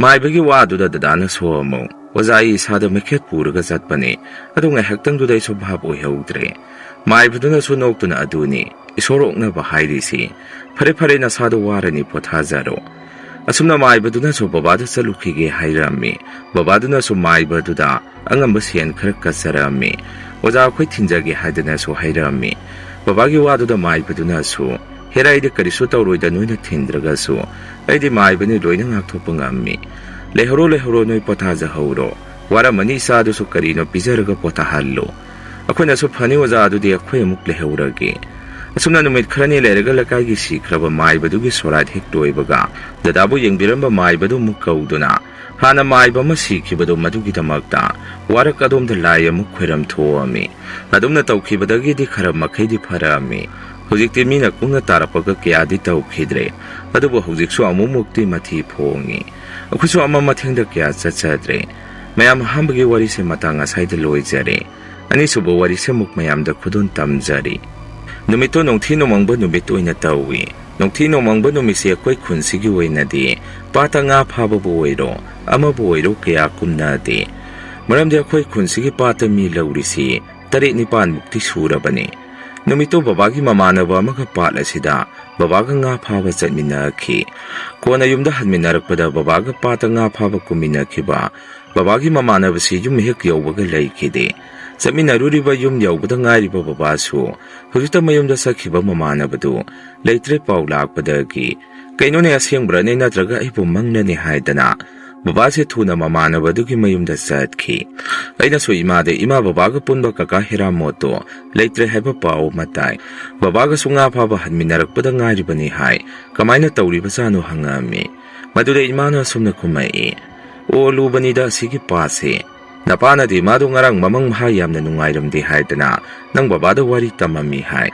ꯃꯥꯏꯕꯒꯤ ꯋꯥꯗꯨꯗ ꯗꯗꯥꯅꯁꯨ ꯑꯃꯨꯛ, "ꯑꯣꯖꯥ, ꯑꯩ ꯏꯁꯥꯗ ꯃꯩꯈꯦꯠ ꯄꯨꯔꯒ ꯆꯠꯄꯅꯤ꯫ ꯑꯗꯨ ꯉꯥꯏꯍꯥꯛꯇꯪꯗꯨꯗ ꯑꯩꯁꯨ ꯚꯥꯞ ꯑꯣꯏꯍꯧꯗ꯭ꯔꯦ"꯫ ꯃꯥꯏꯕꯗꯨꯅꯁꯨ ꯅꯣꯛꯇꯨꯅ, "ꯑꯗꯨꯅꯤ ꯏꯁꯣꯔ ꯑꯣꯛꯅꯕ ꯍꯥꯏꯔꯤꯁꯤ꯫ ꯐꯔꯦ, ꯐꯔꯦ, ꯅꯁꯥꯗꯣ ꯋꯥꯔꯅꯤ, ꯄꯣꯊꯥꯖꯔꯣ"꯫ ꯑꯁꯨꯝꯅ ꯃꯥꯏꯕꯗꯨꯅꯁꯨ ꯕꯕꯥꯗ ꯆꯠꯂꯨꯈꯤꯒꯦ ꯍꯥꯏꯔꯝꯃꯤ꯫ ꯕꯕꯥꯗꯨꯅꯁꯨ ꯃꯥꯏꯕꯗꯨꯗ ꯑꯉꯝꯕ ꯁꯦꯟ ꯈꯔ ꯀꯠꯆꯔꯝꯃꯤ꯫ "ꯑꯣꯖꯥ, ꯑꯩꯈꯣꯏ ꯊꯤꯟꯖꯒꯦ" ꯍꯥꯏꯗꯅꯁꯨ ꯍꯥꯏꯔꯝꯃꯤ꯫ ꯕꯕꯥꯒꯤ ꯋꯥꯗꯨꯗ ꯃꯥꯏꯕꯗꯨꯅꯁꯨ, "ꯍꯦꯔꯥ, ꯑꯩꯗꯤ ꯀꯔꯤꯁꯨ ꯇꯧꯔꯣꯏꯗ, ꯅꯣꯏꯅ ꯊꯤꯟꯗ꯭ꯔꯒꯁꯨ꯫ ꯑꯩꯗꯤ ꯃꯥꯏꯕꯅꯤ, ꯂꯣꯏꯅ ꯉꯥꯛꯊꯣꯛꯄ ꯉꯝꯃꯤ꯫ ꯂꯩꯍꯧꯔꯣ, ꯂꯩꯍꯧꯔꯣ, ꯅꯣꯏ ꯄꯣꯊꯥꯖꯍꯧꯔꯣ꯫ ꯋꯥꯔꯝꯃꯅꯤ, ꯏꯆꯥꯗꯨꯁꯨ ꯀꯔꯤꯅꯣ ꯄꯤꯖꯔꯒ ꯄꯣꯊꯥꯍꯜꯂꯨ꯫ ꯑꯩꯈꯣꯏꯅꯁꯨ ꯐꯅꯤ ꯑꯣꯖꯥ, ꯑꯗꯨꯗꯤ ꯑꯩꯈꯣꯏ ꯑꯃꯨꯛ ꯂꯩꯍꯧꯔꯒꯦ"꯫ ꯑꯁꯨꯝꯅ ꯅꯨꯃꯤꯠ ꯈꯔꯅꯤ ꯂꯩꯔꯒ ꯂꯩꯀꯥꯏꯒꯤ ꯁꯤꯈ꯭ꯔꯕ ꯃꯥꯏꯕꯗꯨꯒꯤ ꯁꯣꯔꯥꯠ ꯍꯦꯛ ꯂꯣꯏꯕꯒ ꯗꯗꯥꯕꯨ ꯌꯦꯡꯕꯤꯔꯝꯕ ꯃꯥꯏꯕꯗꯨ ꯑꯃꯨꯛ ꯀꯧꯗꯨꯅ ꯍꯥꯟꯅ ꯃꯥꯏꯕ ꯑꯃ ꯁꯤꯈꯤꯕꯗꯨ ꯃꯗꯨꯒꯤꯗꯃꯛꯇ ꯋꯥꯔꯛ ꯑꯗꯣꯝꯗ ꯂꯥꯏ ꯑꯃꯨꯛ ꯈꯣꯏꯔꯝ ꯊꯣꯛꯑꯝꯃꯤ꯫ ꯑꯗꯨꯝꯅ ꯇꯧꯈꯤꯕꯗꯒꯤꯗꯤ ꯈꯔ ꯃꯈꯩꯗꯤ ꯐꯔꯛꯑꯝꯃꯤ꯫ ꯍꯧꯖꯤꯛꯇꯤ ꯃꯤꯅ ꯀꯨꯡꯅ ꯇꯥꯔꯛꯄꯒ ꯀꯌꯥꯗꯤ ꯇꯧꯈꯤꯗ꯭ꯔꯦ꯫ ꯑꯗꯨꯕꯨ ꯍꯧꯖꯤꯛꯁꯨ ꯑꯃꯨꯛꯃꯨꯛꯇꯤ ꯃꯊꯤ ꯐꯣꯡꯉꯤ꯫ ꯑꯩꯈꯣꯏꯁꯨ ꯑꯃ ꯃꯊꯦꯡꯗ ꯀꯌꯥ ꯆꯠꯆꯗ꯭ꯔꯦ꯫ ꯃꯌꯥꯝ, ꯑꯍꯥꯟꯕꯒꯤ ꯋꯥꯔꯤꯁꯦ ꯃꯇꯥꯡ ꯑꯁꯥꯏꯗ ꯂꯣꯏꯖꯔꯦ꯫ ꯑꯅꯤꯁꯨꯕ ꯋꯥꯔꯤꯁꯦ ꯑꯃꯨꯛ ꯃꯌꯥꯝꯗ ꯈꯨꯗꯣꯜ ꯇꯝꯖꯔꯤ꯫ ꯅꯨꯃꯤꯠꯇꯣ ꯅꯣꯡꯊꯤ ꯅꯣꯡꯃꯪꯕ ꯅꯨꯃꯤꯠ ꯑꯣꯏꯅ ꯇꯧꯏ꯫ ꯅꯣꯡꯊꯤ ꯅꯣꯡꯃꯪꯕ ꯅꯨꯃꯤꯠꯁꯦ ꯑꯩꯈꯣꯏ ꯈꯨꯟꯁꯤꯒꯤ ꯑꯣꯏꯅꯗꯤ ꯄꯥꯠꯇ ꯉꯥ ꯐꯥꯕꯕꯨ ꯑꯣꯏꯔꯣ, ꯑꯃꯕꯨ ꯑꯣꯏꯔꯣ, ꯀꯌꯥ ꯀꯨꯝꯅꯗꯦ꯫ ꯃꯔꯝꯗꯤ ꯑꯩꯈꯣꯏ ꯈꯨꯟꯁꯤꯒꯤ ꯄꯥꯠꯇ ꯃꯤ ꯂꯧꯔꯤꯁꯤ ꯇꯔꯦꯠ ꯅꯤꯄꯥꯟꯃꯨꯛꯇꯤ ꯁꯨꯔꯕꯅꯤ꯫ ꯅꯨꯃꯤꯠꯇꯨ ꯕꯕꯥꯒꯤ ꯃꯃꯥꯟꯅꯕ ꯑꯃꯒ ꯄꯥꯠ ꯑꯁꯤꯗ ꯕꯕꯥꯒ ꯉꯥ ꯐꯥꯕ ꯆꯠꯃꯤꯟꯅꯈꯤ꯫ ꯀꯣꯟꯅ ꯌꯨꯝꯗ ꯍꯟꯃꯤꯟꯅꯔꯛꯄꯗ ꯕꯕꯥꯒ ꯄꯥꯠꯇ ꯉꯥ ꯐꯥꯕ ꯀꯨꯝꯃꯤꯟꯅꯈꯤꯕ ꯕꯕꯥꯒꯤ ꯃꯃꯥꯟꯅꯕꯁꯤ ꯌꯨꯝ ꯍꯦꯛ ꯌꯧꯕꯒ ꯂꯩꯈꯤꯗꯦ꯫ ꯆꯠꯃꯤꯟꯅꯔꯨꯔꯤꯕ ꯌꯨꯝ ꯌꯧꯕꯗ ꯉꯥꯏꯔꯤꯕ ꯕꯕꯥꯁꯨ ꯍꯧꯖꯤꯛꯇ ꯃꯌꯨꯝꯗ ꯆꯠꯈꯤꯕ ꯃꯃꯥꯟꯅꯕꯗꯨ ꯂꯩꯇ꯭ꯔꯦ ꯄꯥꯎ ꯂꯥꯛꯄꯗꯒꯤ, "ꯀꯩꯅꯣꯅꯦ, ꯑꯁꯦꯡꯕ꯭ꯔꯅꯦ ꯅꯠꯇ꯭ꯔꯒ ꯑꯩꯕꯨ ꯃꯪꯂꯅꯦ?" ꯍꯥꯏꯗꯅ ꯕꯕꯥꯁꯦ ꯊꯨꯅ ꯃꯃꯥꯟꯅꯕꯗꯨꯒꯤ ꯃꯌꯨꯝꯗ ꯆꯠꯈꯤ꯫ ꯑꯩꯅꯁꯨ ꯏꯃꯥꯗ, "ꯏꯃꯥ, ꯕꯕꯥꯒ ꯄꯨꯟꯕ ꯀꯀꯥ ꯍꯦꯔꯥꯃꯣꯠꯇꯣ ꯂꯩꯇ꯭ꯔꯦ ꯍꯥꯏꯕ ꯄꯥꯎ ꯑꯃ ꯇꯥꯏ꯫ ꯕꯕꯥꯒꯁꯨ ꯉꯥ ꯐꯥꯕ ꯍꯟꯃꯤꯟꯅꯔꯛꯄꯗ ꯉꯥꯏꯔꯤꯕꯅꯤ" ꯍꯥꯏ꯫ "ꯀꯃꯥꯏꯅ ꯇꯧꯔꯤꯕꯖꯥꯠꯅꯣ?" ꯍꯪꯉꯛꯑꯝꯃꯤ꯫ ꯃꯗꯨꯗ ꯏꯃꯥꯅ ꯑꯁꯨꯝꯅ ꯈꯨꯝꯃꯛꯏ, "ꯑꯣ, ꯂꯨꯕꯅꯤꯗ ꯑꯁꯤꯒꯤ ꯄꯥꯠꯁꯦ꯫ ꯅꯄꯥꯅꯗꯤ ꯃꯥꯗꯣ ꯉꯔꯥꯡ ꯃꯃꯪ ꯃꯍꯥ ꯌꯥꯝꯅ ꯅꯨꯡꯉꯥꯏꯔꯝꯗꯦ ꯍꯥꯏꯗꯅ ꯅꯪ ꯕꯕꯥꯗ ꯋꯥꯔꯤ ꯇꯝꯃꯝꯃꯤ" ꯍꯥꯏ꯫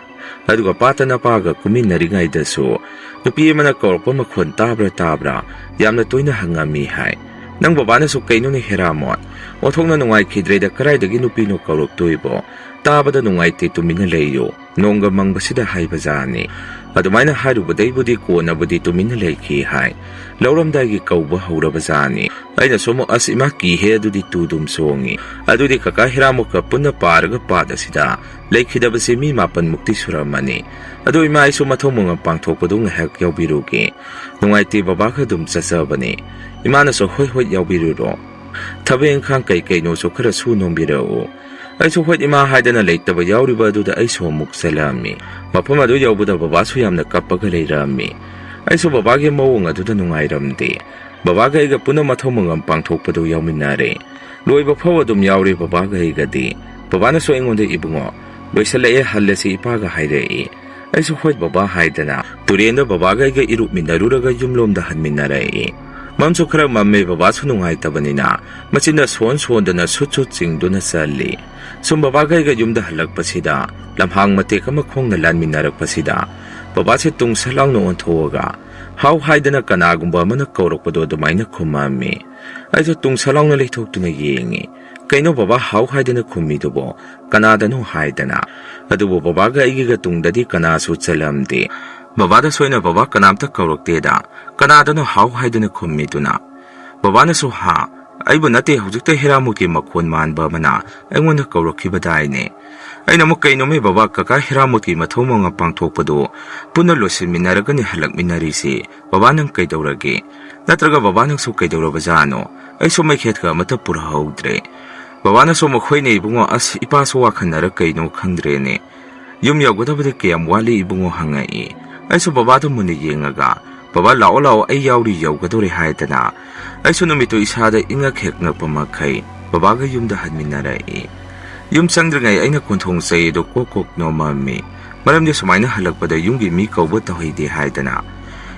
"ꯑꯗꯨꯒ ꯄꯥꯠꯇ ꯅꯄꯥꯒ ꯀꯨꯝꯃꯤꯟꯅꯔꯤꯉꯩꯗꯁꯨ ꯅꯨꯄꯤ ꯑꯃꯅ ꯀꯧꯔꯛꯄ ꯃꯈꯣꯟ ꯇꯥꯕ꯭ꯔꯥ ꯇꯥꯕ꯭ꯔꯥ ꯌꯥꯝꯅ ꯇꯣꯏꯅ ꯍꯪꯉꯝꯃꯤ" ꯍꯥꯏ꯫ ꯅꯪ ꯕꯕꯥꯅꯁꯨ, "ꯀꯩꯅꯣꯅꯦ ꯍꯦꯔꯥꯃꯣꯠ, ꯑꯣꯟꯊꯣꯛꯅ ꯅꯨꯡꯉꯥꯏꯈꯤꯗ꯭ꯔꯦꯗ, ꯀꯗꯥꯏꯗꯒꯤ ꯅꯨꯄꯤꯅꯣ ꯀꯧꯔꯛꯇꯣꯏꯕꯣ? ꯇꯥꯕꯗ ꯅꯨꯡꯉꯥꯏꯇꯦ, ꯇꯨꯃꯤꯟꯅ ꯂꯩꯌꯨ, ꯅꯣꯡꯒ ꯃꯪꯕꯁꯤꯗ" ꯍꯥꯏꯕꯖꯥꯠꯅꯤ꯫ ꯑꯗꯨꯃꯥꯏꯅ ꯍꯥꯏꯔꯨꯕꯗꯩꯕꯨꯗꯤ ꯀꯣꯟꯅꯕꯨꯗꯤ ꯇꯨꯃꯤꯟꯅ ꯂꯩꯈꯤ ꯍꯥꯏ꯫ ꯂꯧꯔꯝꯗꯥꯏꯒꯤ ꯀꯧꯕ ꯍꯧꯔꯕꯖꯥꯠꯅꯤ꯫ ꯑꯩꯅꯁꯨ ꯑꯃꯨꯛ, "ꯑꯁ ꯏꯃꯥ, ꯀꯤꯍꯦ, ꯑꯗꯨꯗꯤ ꯇꯨ ꯗꯨꯝ ꯆꯣꯡꯉꯤ꯫ ꯑꯗꯨꯗꯤ ꯀꯀꯥ ꯍꯦꯔꯥꯃꯣꯠꯀ ꯄꯨꯟꯅ ꯄꯥꯔꯒ ꯄꯥꯠ ꯑꯁꯤꯗ ꯂꯩꯈꯤꯗꯕꯁꯦ ꯃꯤ ꯃꯥꯄꯟꯃꯨꯛꯇꯤ ꯁꯨꯔꯝꯃꯅꯤ꯫ ꯑꯗꯣ ꯏꯃꯥ, ꯑꯩꯁꯨ ꯃꯊꯧ ꯃꯉꯝ ꯄꯥꯡꯊꯣꯛꯄꯗꯨ ꯉꯥꯏꯍꯥꯛ ꯌꯥꯎꯕꯤꯔꯨꯒꯦ꯫ ꯅꯨꯡꯉꯥꯏꯇꯦ, ꯕꯕꯥꯒ ꯑꯗꯨꯝ ꯆꯠꯆꯕꯅꯤ"꯫ ꯏꯃꯥꯅꯁꯨ, "ꯍꯣꯏ ꯍꯣꯏ, ꯌꯥꯎꯕꯤꯔꯨꯔꯣ꯫ ꯊꯕꯛ ꯏꯪꯈꯥꯡ ꯀꯩ ꯀꯩꯅꯣꯁꯨ ꯈꯔ ꯁꯨ ꯅꯣꯝꯕꯤꯔꯛꯎ"꯫ ꯑꯩꯁꯨ ꯍꯣꯏ ꯏꯃꯥ ꯍꯥꯏꯗꯅ ꯂꯩꯇꯕ ꯌꯥꯎꯔꯤꯕ ꯑꯗꯨꯗ ꯑꯩꯁꯨ ꯑꯃꯨꯛ ꯆꯠꯂꯛꯑꯝꯃꯤ꯫ ꯃꯐꯝ ꯑꯗꯨ ꯌꯧꯕꯗ ꯕꯕꯥꯁꯨ ꯌꯥꯝꯅ ꯀꯞꯄꯒ ꯂꯩꯔꯛꯑꯝꯃꯤ꯫ ꯑꯩꯁꯨ ꯕꯕꯥꯒꯤ ꯃꯑꯣꯡ ꯑꯗꯨꯗ ꯅꯨꯡꯉꯥꯏꯔꯝꯗꯦ꯫ ꯕꯕꯥꯒ ꯑꯩꯒ ꯄꯨꯟꯅ ꯃꯊꯧ ꯃꯉꯝ ꯄꯥꯡꯊꯣꯛꯄꯗꯨ ꯌꯥꯎꯃꯤꯟꯅꯔꯦ꯫ ꯂꯣꯏꯕ ꯐꯥꯎ ꯑꯗꯨꯝ ꯌꯥꯎꯔꯦ ꯕꯕꯥꯒ ꯑꯩꯒꯗꯤ꯫ ꯕꯕꯥꯅꯁꯨ ꯑꯩꯉꯣꯟꯗ, "ꯏꯕꯨꯡꯉꯣ, ꯂꯣꯏꯁꯤꯜꯂꯛꯑꯦ, ꯍꯜꯂꯁꯤ" ꯏꯄꯥꯒ ꯍꯥꯏꯔꯛꯏ꯫ ꯑꯩꯁꯨ "ꯍꯣꯏ ꯕꯕꯥ" ꯍꯥꯏꯗꯅ ꯇꯨꯔꯦꯟꯗ ꯕꯕꯥꯒ ꯑꯩꯒ ꯏꯔꯨꯞꯃꯤꯟꯅꯔꯨꯔꯒ ꯌꯨꯝꯂꯣꯝꯗ ꯍꯟꯃꯤꯟꯅꯔꯛꯏ꯫ ꯃꯝꯁꯨ ꯈꯔ ꯃꯝꯃꯦ, ꯕꯕꯥꯁꯨ ꯅꯨꯡꯉꯥꯏꯇꯕꯅꯤꯅ ꯃꯆꯤꯟꯗ ꯁꯣꯟ ꯁꯣꯟꯗꯅ ꯁꯨꯠ ꯁꯨꯠ ꯆꯤꯡꯗꯨꯅ ꯆꯜꯂꯤ꯫ ꯁꯨꯝ ꯕꯕꯥꯒ ꯑꯩꯒ ꯌꯨꯝꯗ ꯍꯜꯂꯛꯄꯁꯤꯗ ꯂꯝꯍꯥꯡ ꯃꯇꯦꯛ ꯑꯃ ꯈꯣꯡꯅ ꯂꯥꯟꯃꯤꯟꯅꯔꯛꯄꯁꯤꯗ ꯕꯕꯥꯁꯦ ꯇꯨꯡꯁ ꯂꯥꯎꯅ ꯑꯣꯟꯊꯣꯛꯑꯒ "ꯍꯥꯎ" ꯍꯥꯏꯗꯅ ꯀꯅꯥꯒꯨꯝꯕ ꯑꯃꯅ ꯀꯧꯔꯛꯄꯗꯣ ꯑꯗꯨꯃꯥꯏꯅ ꯈꯨꯝꯃꯝꯃꯤ꯫ ꯑꯩꯁꯨ ꯇꯨꯡꯁ ꯂꯥꯎꯅ ꯂꯩꯊꯣꯛꯇꯨꯅ ꯌꯦꯡꯉꯤ꯫ "ꯀꯩꯅꯣ ꯕꯕꯥ ꯍꯥꯎ ꯍꯥꯏꯗꯅ ꯈꯨꯝꯃꯤꯗꯨꯕꯣ? ꯀꯅꯥꯗꯅꯣ?" ꯍꯥꯏꯗꯅ꯫ ꯑꯗꯨꯕꯨ ꯕꯕꯥꯒ ꯑꯩꯒꯤꯒ ꯇꯨꯡꯗꯗꯤ ꯀꯅꯥꯁꯨ ꯆꯜꯂꯝꯗꯦ꯫ ꯕꯕꯥꯗꯁꯨ ꯑꯩꯅ "ꯕꯕꯥ ꯀꯅꯥꯝꯇ ꯀꯧꯔꯛꯇꯦꯗ, ꯀꯅꯥꯗꯅꯣ ꯍꯥꯎ ꯍꯥꯏꯗꯅ ꯈꯨꯝꯃꯤꯗꯨꯅ?" ꯕꯕꯥꯅꯁꯨ "ꯍꯥ? ꯑꯩꯕꯨ ꯅꯠꯇꯦ, ꯍꯧꯖꯤꯛꯇ ꯍꯦꯔꯥꯃꯨꯠꯀꯤ ꯃꯈꯣꯟ ꯃꯥꯟꯕ ꯑꯃꯅ ꯑꯩꯉꯣꯟꯗ ꯀꯧꯔꯛꯈꯤꯕꯗꯥꯏꯅꯦ?" ꯑꯩꯅ ꯑꯃꯨꯛ "ꯀꯩꯅꯣꯃꯦ ꯕꯕꯥ, ꯀꯀꯥ ꯍꯦꯔꯥꯃꯨꯠꯀꯤ ꯃꯊꯧ ꯃꯉꯝ ꯄꯥꯡꯊꯣꯛꯄꯗꯨ ꯄꯨꯟꯅ ꯂꯣꯏꯁꯤꯟꯃꯤꯟꯅꯔꯒꯅꯤ ꯍꯜꯂꯛꯃꯤꯟꯅꯔꯤꯁꯤ꯫ ꯕꯕꯥ ꯅꯪ ꯀꯩꯗꯧꯔꯒꯦ? ꯅꯠꯇ꯭ꯔꯒ ꯕꯕꯥ ꯅꯪꯁꯨ ꯀꯩꯗꯧꯔꯕꯖꯥꯠꯅꯣ? ꯑꯩꯁꯨ ꯃꯩꯈꯦꯠꯀ ꯑꯃꯠꯇ ꯄꯨꯔꯛꯍꯧꯗ꯭ꯔꯦ꯫" ꯕꯕꯥꯅꯁꯨ "ꯃꯈꯣꯏꯅꯦ ꯏꯕꯨꯡꯉꯣ, ꯑꯁ ꯏꯄꯥꯁꯨ ꯋꯥꯈꯟꯅꯔ ꯀꯩꯅꯣ ꯈꯪꯗ꯭ꯔꯦꯅꯦ꯫ ꯌꯨꯝ ꯌꯧꯒꯗꯕꯗꯤ ꯀꯌꯥꯝ ꯋꯥꯠꯂꯤ ꯏꯕꯨꯡꯉꯣ?" ꯍꯪꯉꯛꯏ꯫ ꯑꯩꯁꯨ ꯕꯕꯥꯗ ꯃꯨꯟꯅ ꯌꯦꯡꯉꯒ "ꯕꯕꯥ ꯂꯥꯛꯑꯣ ꯂꯥꯛꯑꯣ, ꯑꯩ ꯌꯥꯎꯔꯤ, ꯌꯧꯒꯗꯧꯔꯦ" ꯍꯥꯏꯗꯅ꯫ ꯑꯩꯁꯨ ꯅꯨꯃꯤꯠꯇꯨ ꯏꯁꯥꯗ ꯏꯉꯛ ꯍꯦꯛ ꯉꯛꯄ ꯃꯈꯩ ꯕꯕꯥꯒ ꯌꯨꯝꯗ ꯍꯟꯃꯤꯟꯅꯔꯛꯏ꯫ ꯌꯨꯝ ꯆꯪꯗ꯭ꯔꯤꯉꯩ ꯑꯩꯅ ꯀꯣꯟꯊꯣꯡ ꯆꯩ ꯑꯗꯨ ꯀꯣꯛ ꯀꯣꯛ ꯅꯣꯝꯃꯝꯃꯤ꯫ ꯃꯔꯝꯗꯤ ꯁꯨꯃꯥꯏꯅ ꯍꯜꯂꯛꯄꯗ ꯌꯨꯝꯒꯤ ꯃꯤ ꯀꯧꯕ ꯇꯧꯍꯩꯗꯦ ꯍꯥꯏꯗꯅ꯫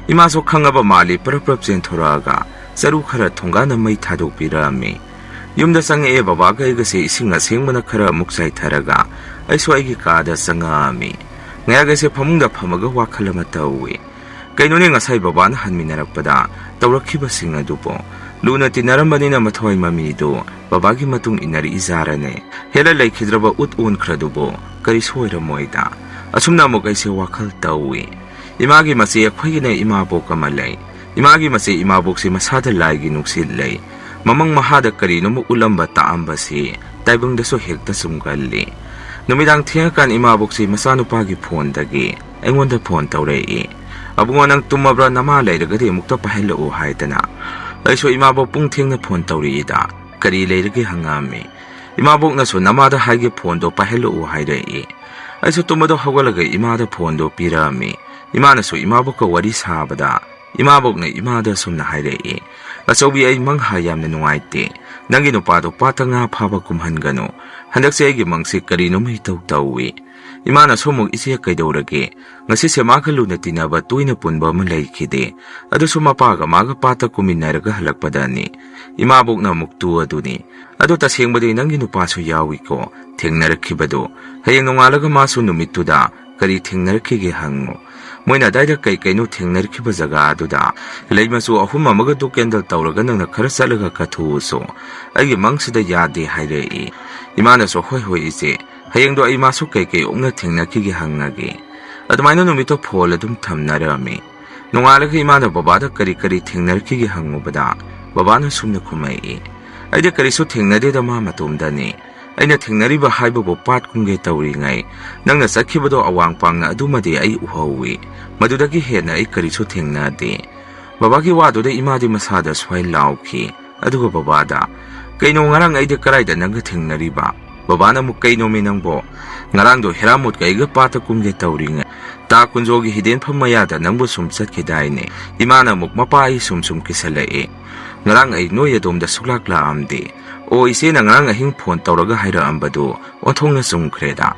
ꯏꯃꯥꯁꯨ ꯈꯪꯉꯕ ꯃꯥꯜꯂꯤ, ꯄꯔꯞ ꯄꯔꯞ ꯆꯦꯟꯊꯣꯔꯛꯑꯒ ꯆꯔꯨ ꯈꯔ ꯊꯣꯡꯒꯥꯟꯗ ꯃꯩ ꯊꯥꯗꯣꯛꯄꯤꯔꯛꯑꯝꯃꯤ꯫ ꯌꯨꯝꯗ ꯆꯪꯉꯛꯑꯦ ꯕꯕꯥꯒ ꯑꯩꯒꯁꯦ ꯏꯁꯤꯡ ꯑꯁꯦꯡꯕꯅ ꯈꯔ ꯑꯃꯨꯛ ꯆꯥꯏꯊꯔꯒ ꯑꯩꯁꯨ ꯑꯩꯒꯤ ꯀꯥꯗ ꯆꯪꯉꯛꯑꯝꯃꯤ꯫ ꯉꯥꯏꯍꯥꯛ ꯑꯩꯁꯦ ꯐꯃꯨꯡꯗ ꯐꯝꯃꯒ ꯋꯥꯈꯜ ꯑꯃ ꯇꯧꯏ꯫ ꯀꯩꯅꯣꯅꯦ ꯉꯁꯥꯏ ꯕꯕꯥꯅ ꯍꯟꯃꯤꯟꯅꯔꯛꯄꯗ ꯇꯧꯔꯛꯈꯤꯕꯁꯤꯡ ꯑꯗꯨꯕꯨ? ꯂꯨꯅ ꯇꯤꯟꯅꯔꯝꯕꯅꯤꯅ ꯃꯊꯋꯥꯏ ꯃꯃꯤꯗꯨ ꯕꯕꯥꯒꯤ ꯃꯇꯨꯡ ꯏꯟꯅꯔꯛꯏ ꯖꯥꯔꯅꯦ꯫ ꯍꯦꯜꯂ ꯂꯩꯈꯤꯗ꯭ꯔꯕ ꯎꯠ ꯑꯣꯟꯈ꯭ꯔꯗꯨꯕꯨ ꯀꯔꯤ ꯁꯣꯏꯔꯝꯃꯣꯏꯗ꯫ ꯑꯁꯨꯝꯅ ꯑꯃꯨꯛ ꯑꯩꯁꯦ ꯋꯥꯈꯜ ꯇꯧꯏ꯫ ꯏꯃꯥꯒꯤ ꯃꯆꯦ ꯑꯩꯈꯣꯏꯒꯤꯅ ꯏꯃꯥꯕꯣꯛ ꯑꯃ ꯂꯩ꯫ ꯏꯃꯥꯒꯤ ꯃꯆꯦ ꯏꯃꯥꯕꯣꯛꯁꯤ ꯃꯁꯥꯗ ꯂꯥꯏꯒꯤ ꯅꯨꯡꯁꯤꯠ ꯂꯩ꯫ ꯃꯃꯪ ꯃꯍꯥꯗ ꯀꯔꯤꯅꯣꯃ ꯎꯠꯂꯝꯕ ꯇꯥꯛꯑꯝꯕꯁꯤ ꯇꯥꯏꯕꯪꯗꯁꯨ ꯍꯦꯛꯇ ꯆꯨꯝꯒꯜꯂꯤ꯫ ꯅꯨꯃꯤꯗꯥꯡ ꯊꯦꯡꯉꯀꯥꯟ ꯏꯃꯥꯕꯣꯛꯁꯤ ꯃꯆꯥꯅꯨꯄꯥꯒꯤ ꯐꯣꯟꯗꯒꯤ ꯑꯩꯉꯣꯟꯗ ꯐꯣꯟ ꯇꯧꯔꯛꯏ꯫ "ꯑꯕꯨꯡꯉꯣ ꯅꯪ ꯇꯨꯝꯃꯕ꯭ꯔꯥ? ꯅꯃꯥ ꯂꯩꯔꯒꯗꯤ ꯑꯃꯨꯛꯇ ꯄꯥꯏꯍꯜꯂꯛꯎ" ꯍꯥꯏꯗꯅ꯫ ꯑꯩꯁꯨ "ꯏꯃꯥꯕꯣꯛ ꯄꯨꯡ ꯊꯦꯡꯅ ꯐꯣꯟ ꯇꯧꯔꯛꯏꯗ, ꯀꯔꯤ ꯂꯩꯔꯒꯦ?" ꯍꯪꯉꯛꯑꯝꯃꯤ꯫ ꯏꯃꯥꯕꯣꯛꯅꯁꯨ "ꯅꯃꯥꯗ ꯍꯥꯏꯒꯦ ꯐꯣꯟꯗꯣ ꯄꯥꯏꯍꯜꯂꯛꯎ" ꯍꯥꯏꯔꯛꯏ꯫ ꯑꯩꯁꯨ ꯇꯨꯝꯕꯗꯣ ꯍꯧꯒꯠꯂꯒ ꯏꯃꯥꯗ ꯐꯣꯟꯗꯣ ꯄꯤꯔꯛꯑꯝꯃꯤ꯫ ꯏꯃꯥꯅꯁꯨ ꯏꯃꯥꯕꯣꯛꯀ ꯋꯥꯔꯤ ꯁꯥꯕꯗ ꯏꯃꯥꯕꯣꯛꯅ ꯏꯃꯥꯗ ꯑꯁꯨꯝꯅ ꯍꯥꯏꯔꯛꯏ, "ꯑꯆꯧꯕꯤ, ꯑꯩ ꯃꯪꯍꯥ ꯌꯥꯝꯅ ꯅꯨꯡꯉꯥꯏꯇꯦ꯫ ꯅꯪꯒꯤ ꯅꯨꯄꯥꯗꯣ ꯄꯥꯠꯇ ꯉꯥ ꯐꯥꯕ ꯀꯨꯝꯍꯟꯒꯅꯨ꯫ ꯍꯟꯗꯛꯁꯦ ꯑꯩꯒꯤ ꯃꯪꯁꯦ ꯀꯔꯤꯅꯣꯃ ꯏꯇꯧ ꯇꯧꯏ꯫" ꯏꯃꯥꯅꯁꯨ ꯑꯃꯨꯛ, "ꯏꯆꯦ ꯀꯩꯗꯧꯔꯒꯦ? ꯉꯁꯤꯁꯦ ꯃꯥꯒ ꯂꯨꯅ ꯇꯤꯟꯅꯕ ꯇꯣꯏꯅ ꯄꯨꯟꯕ ꯑꯃ ꯂꯩꯈꯤꯗꯦ꯫ ꯑꯗꯨꯁꯨ ꯃꯄꯥꯒ ꯃꯥꯒ ꯄꯥꯠꯇ ꯀꯨꯝꯃꯤꯟꯅꯔꯒ ꯍꯜꯂꯛꯄꯗꯅꯤ꯫" ꯏꯃꯥꯕꯣꯛꯅ ꯑꯃꯨꯛ, "ꯇꯨ ꯑꯗꯨꯅꯤ꯫ ꯑꯗꯣ ꯇꯁꯦꯡꯕꯗꯤ ꯅꯪꯒꯤ ꯅꯨꯄꯥꯁꯨ ꯌꯥꯎꯏꯀꯣ ꯊꯦꯡꯅꯔꯛꯈꯤꯕꯗꯣ꯫ ꯍꯌꯦꯡ ꯅꯣꯡꯉꯥꯜꯂꯒ ꯃꯥꯁꯨ ꯅꯨꯃꯤꯠꯇꯨꯗ ꯀꯔꯤ ꯊꯦꯡꯅꯔꯛꯈꯤꯒꯦ ꯍꯪꯉꯨ꯫" ꯃꯣꯏꯅ ꯑꯗꯥꯏꯗ ꯀꯩ ꯀꯩꯅꯣ ꯊꯦꯡꯅꯔꯛꯈꯤꯕ ꯖꯒꯥ ꯑꯗꯨꯗ ꯂꯩ ꯃꯆꯨ ꯑꯍꯨꯝ ꯑꯃꯒ ꯗꯨꯛ ꯀꯦꯟꯗꯜ ꯇꯧꯔꯒ ꯅꯪꯅ ꯈꯔ ꯆꯠꯂꯒ ꯀꯠꯊꯣꯛꯎꯁꯨ, ꯑꯩꯒꯤ ꯃꯪꯁꯤꯗ ꯌꯥꯗꯦ ꯍꯥꯏꯔꯛꯏ꯫ ꯏꯃꯥꯅꯁꯨ, "ꯍꯣꯏ ꯍꯣꯏ ꯏꯆꯦ, ꯍꯌꯦꯡꯗꯣ ꯑꯩ ꯃꯥꯁꯨ ꯀꯩ ꯀꯩ ꯑꯣꯛꯅ ꯊꯦꯡꯅꯈꯤꯒꯦ ꯍꯪꯉꯒꯦ"꯫ ꯑꯗꯨꯃꯥꯏꯅ ꯅꯨꯃꯤꯠꯇꯣ ꯐꯣꯟ ꯑꯗꯨꯝ ꯊꯝꯅꯔꯝꯃꯤ꯫ ꯅꯣꯡꯉꯥꯜꯂꯒ ꯏꯃꯥꯅ ꯕꯕꯥꯗ ꯀꯔꯤ ꯀꯔꯤ ꯊꯦꯡꯅꯔꯛꯈꯤꯒꯦ ꯍꯪꯉꯨꯕꯗ, ꯕꯕꯥꯅ ꯁꯨꯝꯅ ꯈꯨꯝꯃꯛꯏ, "ꯑꯩꯗꯤ ꯀꯔꯤꯁꯨ ꯊꯦꯡꯅꯗꯦꯗ, ꯃꯥ ꯃꯇꯣꯝꯗꯅꯤ꯫ ꯑꯩꯅ ꯊꯦꯡꯅꯔꯤꯕ ꯍꯥꯏꯕꯕꯨ ꯄꯥꯠ ꯀꯨꯝꯒꯦ ꯇꯧꯔꯤꯉꯩ ꯅꯪꯅ ꯆꯠꯈꯤꯕꯗꯣ ꯑꯋꯥꯡ ꯄꯥꯡꯅ ꯑꯗꯨꯃꯗꯤ ꯑꯩ ꯎꯍꯧꯏ꯫ ꯃꯗꯨꯗꯒꯤ ꯍꯦꯟꯅ ꯑꯩ ꯀꯔꯤꯁꯨ ꯊꯦꯡꯅꯗꯦ"꯫ ꯕꯕꯥꯒꯤ ꯋꯥꯗꯨꯗ ꯏꯃꯥꯗꯤ ꯃꯁꯥꯗ ꯁ꯭ꯋꯥꯏ ꯂꯥꯎꯈꯤ꯫ ꯑꯗꯨꯒ ꯕꯕꯥꯗ, "ꯀꯩꯅꯣ, ꯉꯔꯥꯡ ꯑꯩꯗꯤ ꯀꯗꯥꯏꯗ ꯅꯪꯒ ꯊꯦꯡꯅꯔꯤꯕ?" ꯕꯕꯥꯅ ꯑꯃꯨꯛ, "ꯀꯩꯅꯣꯃꯤ ꯅꯪꯕꯣ? ꯉꯔꯥꯡꯗꯣ ꯍꯦꯔꯥꯃꯣꯠꯀ ꯑꯩꯒ ꯄꯥꯠꯇ ꯀꯨꯝꯒꯦ ꯇꯧꯔꯤꯉꯩ ꯇꯥ ꯀꯨꯟꯖꯣꯒꯤ ꯍꯤꯗꯦꯟꯐꯝ ꯃꯌꯥꯗ ꯅꯪꯕꯨ ꯁꯨꯝ ꯆꯠꯈꯤꯗꯥꯏꯅꯦ?" ꯏꯃꯥꯅ ꯑꯃꯨꯛ, "ꯃꯄꯥ, ꯑꯩ ꯁꯨꯝ ꯁꯨꯝ ꯀꯤꯁꯜꯂꯛꯑꯦ꯫ ꯉꯔꯥꯡ ꯑꯩ ꯅꯣꯏ ꯑꯗꯣꯝꯗ ꯁꯨꯛꯂꯥꯛ ꯂꯥꯛꯑꯝꯗꯦ꯫ ꯑꯣ, ꯏꯆꯦꯅ ꯉꯔꯥꯡ ꯑꯍꯤꯡ ꯐꯣꯟ ꯇꯧꯔꯒ ꯍꯥꯏꯔꯛꯑꯝꯕꯗꯨ ꯑꯣꯟꯊꯣꯛꯅ ꯆꯨꯝꯈ꯭ꯔꯦꯗ꯫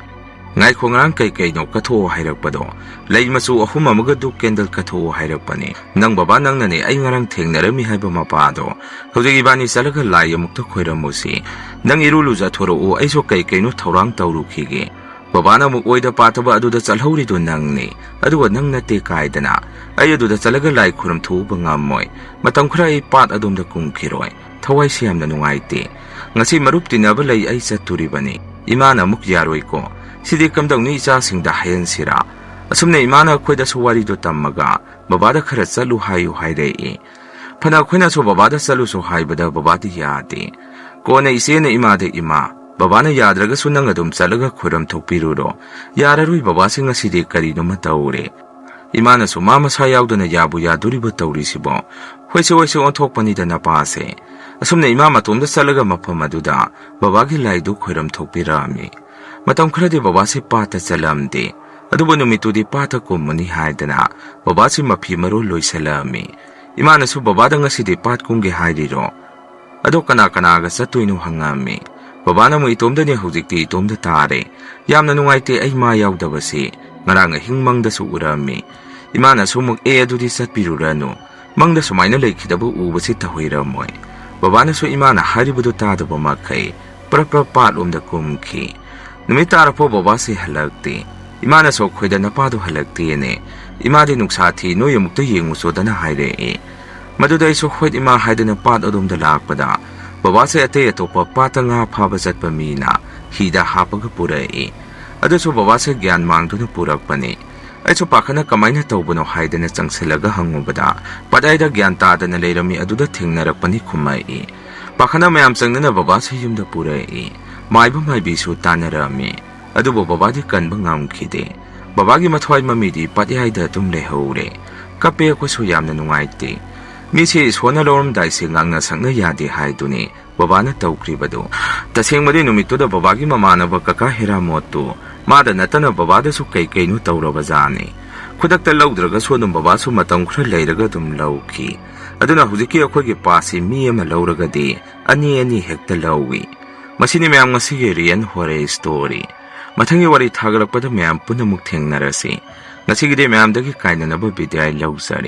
ꯉꯥꯏꯈꯣ, ꯉꯔꯥꯡ ꯀꯩ ꯀꯩꯅꯣ ꯀꯠꯊꯣꯛꯑꯣ ꯍꯥꯏꯔꯛꯄꯗꯣ? ꯂꯩ ꯃꯆꯨ ꯑꯍꯨꯝ ꯑꯃꯒ ꯗꯨꯛ ꯀꯦꯟꯗꯜ ꯀꯠꯊꯣꯛꯑꯣ ꯍꯥꯏꯔꯛꯄꯅꯦ꯫ ꯅꯪ ꯕꯕꯥ, ꯅꯪꯅꯅꯦ ꯑꯩ ꯉꯔꯥꯡ ꯊꯦꯡꯅꯔꯝꯃꯤ ꯍꯥꯏꯕ ꯃꯄꯥꯗꯣ꯫ ꯍꯧꯖꯤꯛ ꯏꯕꯥꯅꯤ ꯆꯠꯂꯒ ꯂꯥꯏ ꯑꯃꯨꯛꯇ ꯈꯣꯏꯔꯝꯃꯨꯁꯤ꯫ ꯅꯪ ꯏꯔꯨ ꯂꯨꯖꯊꯣꯔꯛꯎ, ꯑꯩꯁꯨ ꯀꯩ ꯀꯩꯅꯣ ꯊꯧꯔꯥꯡ ꯇꯧꯔꯨꯈꯤꯒꯦ꯫ ꯕꯕꯥꯅ ꯑꯃꯨꯛ ꯑꯣꯏꯗ ꯄꯥꯊꯕ ꯑꯗꯨꯗ ꯆꯠꯍꯧꯔꯤꯗꯣ ꯅꯪꯅꯤ, ꯑꯗꯨꯒ ꯅꯪ ꯅꯠꯇꯦ ꯀꯥꯏꯗꯅ꯫ ꯑꯩ ꯑꯗꯨꯗ ꯆꯠꯂꯒ ꯂꯥꯏ ꯈꯨꯔꯨꯝ ꯊꯣꯛꯎꯕ ꯉꯝꯃꯣꯏ꯫ ꯃꯇꯝ ꯈꯔ ꯑꯩ ꯄꯥꯠ ꯑꯗꯣꯝꯗ ꯀꯨꯝꯈꯤꯔꯣꯏ꯫ ꯊꯋꯥꯏꯁꯦ ꯌꯥꯝꯅ ꯅꯨꯡꯉꯥꯏꯇꯦ꯫ ꯉꯁꯤ ꯃꯔꯨꯞ ꯇꯤꯟꯅꯕ ꯂꯩ, ꯑꯩ ꯆꯠꯇꯣꯔꯤꯕꯅꯤ꯫ ꯏꯃꯥꯅ ꯑꯃꯨꯛ, "ꯌꯥꯔꯣꯏꯀꯣ꯫ ꯁꯤꯗꯤ ꯀꯝꯗꯧꯅꯤ, ꯏꯆꯥꯁꯤꯡꯗ ꯍꯥꯏꯍꯟꯁꯤꯔꯥ?" ꯑꯁꯨꯝꯅ ꯏꯃꯥꯅ ꯑꯩꯈꯣꯏꯗꯁꯨ ꯋꯥꯔꯤꯗꯣ ꯇꯝꯃꯒ, "ꯕꯕꯥꯗ ꯈꯔ ꯆꯠꯂꯨ ꯍꯥꯏꯌꯨ" ꯍꯥꯏꯔꯛꯏ꯫ ꯐꯅ ꯑꯩꯈꯣꯏꯅꯁꯨ ꯕꯕꯥꯗ ꯆꯠꯂꯨꯁꯨ ꯍꯥꯏꯕꯗ ꯕꯕꯥꯗꯤ ꯌꯥꯗꯦ꯫ ꯀꯣꯟꯅ ꯏꯆꯦꯅ ꯏꯃꯥꯗ, "ꯏꯃꯥ, ꯕꯕꯥꯅ ꯌꯥꯗ꯭ꯔꯒꯁꯨ ꯅꯪ ꯑꯗꯨꯝ ꯆꯠꯂꯒ ꯈꯣꯏꯔꯝ ꯊꯣꯛꯄꯤꯔꯨꯔꯣ꯫ ꯌꯥꯔꯔꯣꯏ, ꯕꯕꯥꯁꯤ ꯉꯁꯤꯗꯤ ꯀꯔꯤꯅꯣꯃ ꯇꯧꯔꯦ"꯫ ꯏꯃꯥꯅꯁꯨ, "ꯃꯥ ꯃꯁꯥ ꯌꯥꯎꯗꯅ ꯌꯥꯕꯨ ꯌꯥꯗꯣꯔꯤꯕ ꯇꯧꯔꯤꯁꯤꯕꯣ? ꯍꯣꯏꯁꯦ, ꯍꯣꯏꯁꯦ, ꯑꯣꯟꯊꯣꯛꯄꯅꯤꯗ ꯅꯄꯥꯁꯦ"꯫ ꯑꯁꯨꯝꯅ ꯏꯃꯥ ꯃꯇꯣꯝꯗ ꯆꯠꯂꯒ ꯃꯐꯝ ꯑꯗꯨꯗ ꯕꯕꯥꯒꯤ ꯂꯥꯏꯗꯨ ꯈꯣꯏꯔꯝ ꯊꯣꯛꯄꯤꯔꯛꯑꯝꯃꯤ꯫ ꯃꯇꯝ ꯈꯔꯗꯤ ꯕꯕꯥꯁꯤ ꯄꯥꯠꯇ ꯆꯠꯂꯝꯗꯦ꯫ ꯑꯗꯨꯕꯨ ꯅꯨꯃꯤꯠꯇꯨꯗꯤ ꯄꯥꯠꯇ ꯀꯨꯝꯃꯅꯤ ꯍꯥꯏꯗꯅ ꯕꯕꯥꯁꯤ ꯃꯐꯤ ꯃꯔꯣꯜ ꯂꯣꯏꯁꯤꯜꯂꯛꯑꯝꯃꯤ꯫ ꯏꯃꯥꯅꯁꯨ, "ꯕꯕꯥꯗ ꯉꯁꯤꯗꯤ ꯄꯥꯠ ꯀꯨꯝꯒꯦ ꯍꯥꯏꯔꯤꯔꯣ? ꯑꯗꯣ ꯀꯅꯥ ꯀꯅꯥꯒ ꯆꯠꯇꯣꯏꯅꯣ?" ꯍꯪꯉꯛꯑꯝꯃꯤ꯫ ꯕꯕꯥꯅ ꯑꯃꯨꯛ, "ꯏꯇꯣꯝꯗꯅꯦ, ꯍꯧꯖꯤꯛꯇꯤ ꯏꯇꯣꯝꯗ ꯇꯥꯔꯦ꯫ ꯌꯥꯝꯅ ꯅꯨꯡꯉꯥꯏꯇꯦ ꯑꯩ ꯃꯥ ꯌꯥꯎꯗꯕꯁꯤ꯫ ꯉꯔꯥꯡ ꯑꯍꯤꯡ ꯃꯪꯗꯁꯨ ꯎꯔꯝꯃꯤ"꯫ ꯏꯃꯥꯅꯁꯨ ꯑꯃꯨꯛ, "ꯑꯦ, ꯑꯗꯨꯗꯤ ꯆꯠꯄꯤꯔꯨꯔꯅꯨ꯫ ꯃꯪꯗ ꯁꯨꯃꯥꯏꯅ ꯂꯩꯈꯤꯗꯕ ꯎꯕꯁꯤ ꯇꯧꯍꯩꯔꯝꯃꯣꯏ"꯫ ꯕꯕꯥꯅꯁꯨ ꯏꯃꯥꯅ ꯍꯥꯏꯔꯤꯕꯗꯨ ꯇꯥꯗꯕ ꯃꯈꯩ ꯄ꯭ꯔꯞ ꯄ꯭ꯔꯞ ꯄꯥꯠꯂꯣꯝꯗ ꯀꯨꯝꯈꯤ꯫ ꯅꯨꯃꯤꯠ ꯇꯥꯔꯐꯥꯎ ꯕꯕꯥꯁꯤ ꯍꯜꯂꯛꯇꯦ꯫ ꯏꯃꯥꯅꯁꯨ ꯑꯩꯈꯣꯏꯗ, "ꯅꯄꯥꯗꯣ ꯍꯜꯂꯛꯇꯦꯅꯦ꯫ "ꯏꯃꯥꯗꯤ ꯅꯨꯡꯁꯥ ꯊꯤ, ꯅꯣꯏ ꯑꯃꯨꯛꯇ ꯌꯦꯡꯉꯨꯆꯣꯗꯅ" ꯍꯥꯏꯔꯛꯏ꯫ ꯃꯗꯨꯗ ꯑꯩꯁꯨ "ꯍꯣꯏ ꯏꯃꯥ" ꯍꯥꯏꯗꯅ ꯄꯥꯠ ꯑꯗꯣꯝꯗ ꯂꯥꯛꯄꯗ, ꯕꯕꯥꯁꯦ ꯑꯇꯩ ꯑꯇꯣꯞꯄ ꯄꯥꯠꯇ ꯉꯥ ꯐꯥꯕ ꯆꯠꯄ ꯃꯤꯅ ꯍꯤꯗ ꯍꯥꯞꯄꯒ ꯄꯨꯔꯛꯏ꯫ ꯑꯗꯨꯁꯨ ꯕꯕꯥꯁꯦ ꯒ꯭ꯌꯥꯟ ꯃꯥꯡꯗꯨꯅ ꯄꯨꯔꯛꯄꯅꯤ꯫ ꯑꯩꯁꯨ ꯄꯥꯈꯠꯅ "ꯀꯃꯥꯏꯅ ꯇꯧꯕꯅꯣ?" ꯍꯥꯏꯗꯅ ꯆꯪꯁꯤꯜꯂꯒ ꯍꯪꯉꯨꯕꯗ, ꯄꯥꯠ ꯑꯥꯏꯗ ꯒ꯭ꯌꯥꯟ ꯇꯥꯗꯅ ꯂꯩꯔꯝꯃꯤ ꯑꯗꯨꯗ ꯊꯦꯡꯅꯔꯛꯄꯅꯤ ꯈꯨꯝꯃꯛꯏ꯫ ꯄꯥꯈꯠꯅ ꯃꯌꯥꯝ ꯆꯪꯗꯨꯅ ꯕꯕꯥꯁꯨ ꯌꯨꯝꯗ ꯄꯨꯔꯛꯏ꯫ ꯃꯥꯏꯕ ꯃꯥꯏꯕꯤꯁꯨ ꯇꯥꯟꯅꯔꯛꯑꯝꯃꯤ꯫ ꯑꯗꯨꯕꯨ ꯕꯕꯥꯗꯤ ꯀꯟꯕ ꯉꯝꯈꯤꯗꯦ꯫ ꯕꯕꯥꯒꯤ ꯃꯊ꯭ꯋꯥꯏ ꯃꯃꯤꯗꯤ ꯄꯥꯠ ꯑꯥꯏꯗ ꯑꯗꯨꯝ ꯂꯩꯍꯧꯔꯦ꯫ ꯀꯞꯄꯦ ꯑꯩꯈꯣꯏꯁꯨ ꯌꯥꯝꯅ ꯅꯨꯡꯉꯥꯏꯇꯦ꯫ ꯃꯤꯁꯦ ꯏꯁꯣꯔꯅ ꯂꯧꯔꯝꯗꯥꯏꯁꯦ ꯉꯥꯡꯅ ꯁꯛꯅ ꯌꯥꯗꯦ ꯍꯥꯏꯗꯨꯅꯤ ꯕꯕꯥꯅ ꯇꯧꯈ꯭ꯔꯤꯕꯗꯨ꯫ ꯇꯁꯦꯡꯕꯗꯤ ꯅꯨꯃꯤꯠꯇꯨꯗ ꯕꯕꯥꯒꯤ ꯃꯃꯥꯟꯅꯕ ꯀꯀꯥ ꯍꯦꯔꯥꯃꯣꯠꯇꯨ ꯃꯥꯗ ꯅꯠꯇꯅ ꯕꯕꯥꯗꯁꯨ ꯀꯩ ꯀꯩꯅꯣ ꯇꯧꯔꯕꯖꯥꯠꯅꯤ꯫ ꯈꯨꯗꯛꯇ ꯂꯧꯗ꯭ꯔꯒꯁꯨ ꯑꯗꯨꯝ ꯕꯕꯥꯁꯨ ꯃꯇꯝ ꯈꯔ ꯂꯩꯔꯒ ꯑꯗꯨꯝ ꯂꯧꯈꯤ꯫ ꯑꯗꯨꯅ ꯍꯧꯖꯤꯛꯀꯤ ꯑꯩꯈꯣꯏꯒꯤ ꯄꯥꯁꯁꯤ ꯃꯤ ꯑꯃ ꯂꯧꯔꯒꯗꯤ ꯑꯅꯤ ꯑꯅꯤ ꯍꯦꯛꯇ ꯂꯧꯏ꯫ ꯃꯁꯤꯅꯤ ꯃꯌꯥꯝ ꯉꯁꯤꯒꯤ ꯔꯤꯌꯦꯜ ꯍꯣꯔꯦ ꯁ꯭ꯇꯣꯔꯤ꯫ ꯃꯊꯪꯒꯤ ꯋꯥꯔꯤ ꯊꯥꯒꯠꯂꯛꯄꯗ ꯃꯌꯥꯝ ꯄꯨꯟꯅ ꯑꯃꯨꯛ ꯊꯦꯡꯅꯔꯁꯤ꯫ ꯉꯁꯤꯒꯤꯗꯤ ꯃꯌꯥꯝꯗꯒꯤ ꯀꯥꯏꯅꯅꯕ ꯕꯤꯗꯥꯏ ꯂꯧꯖꯔꯤ꯫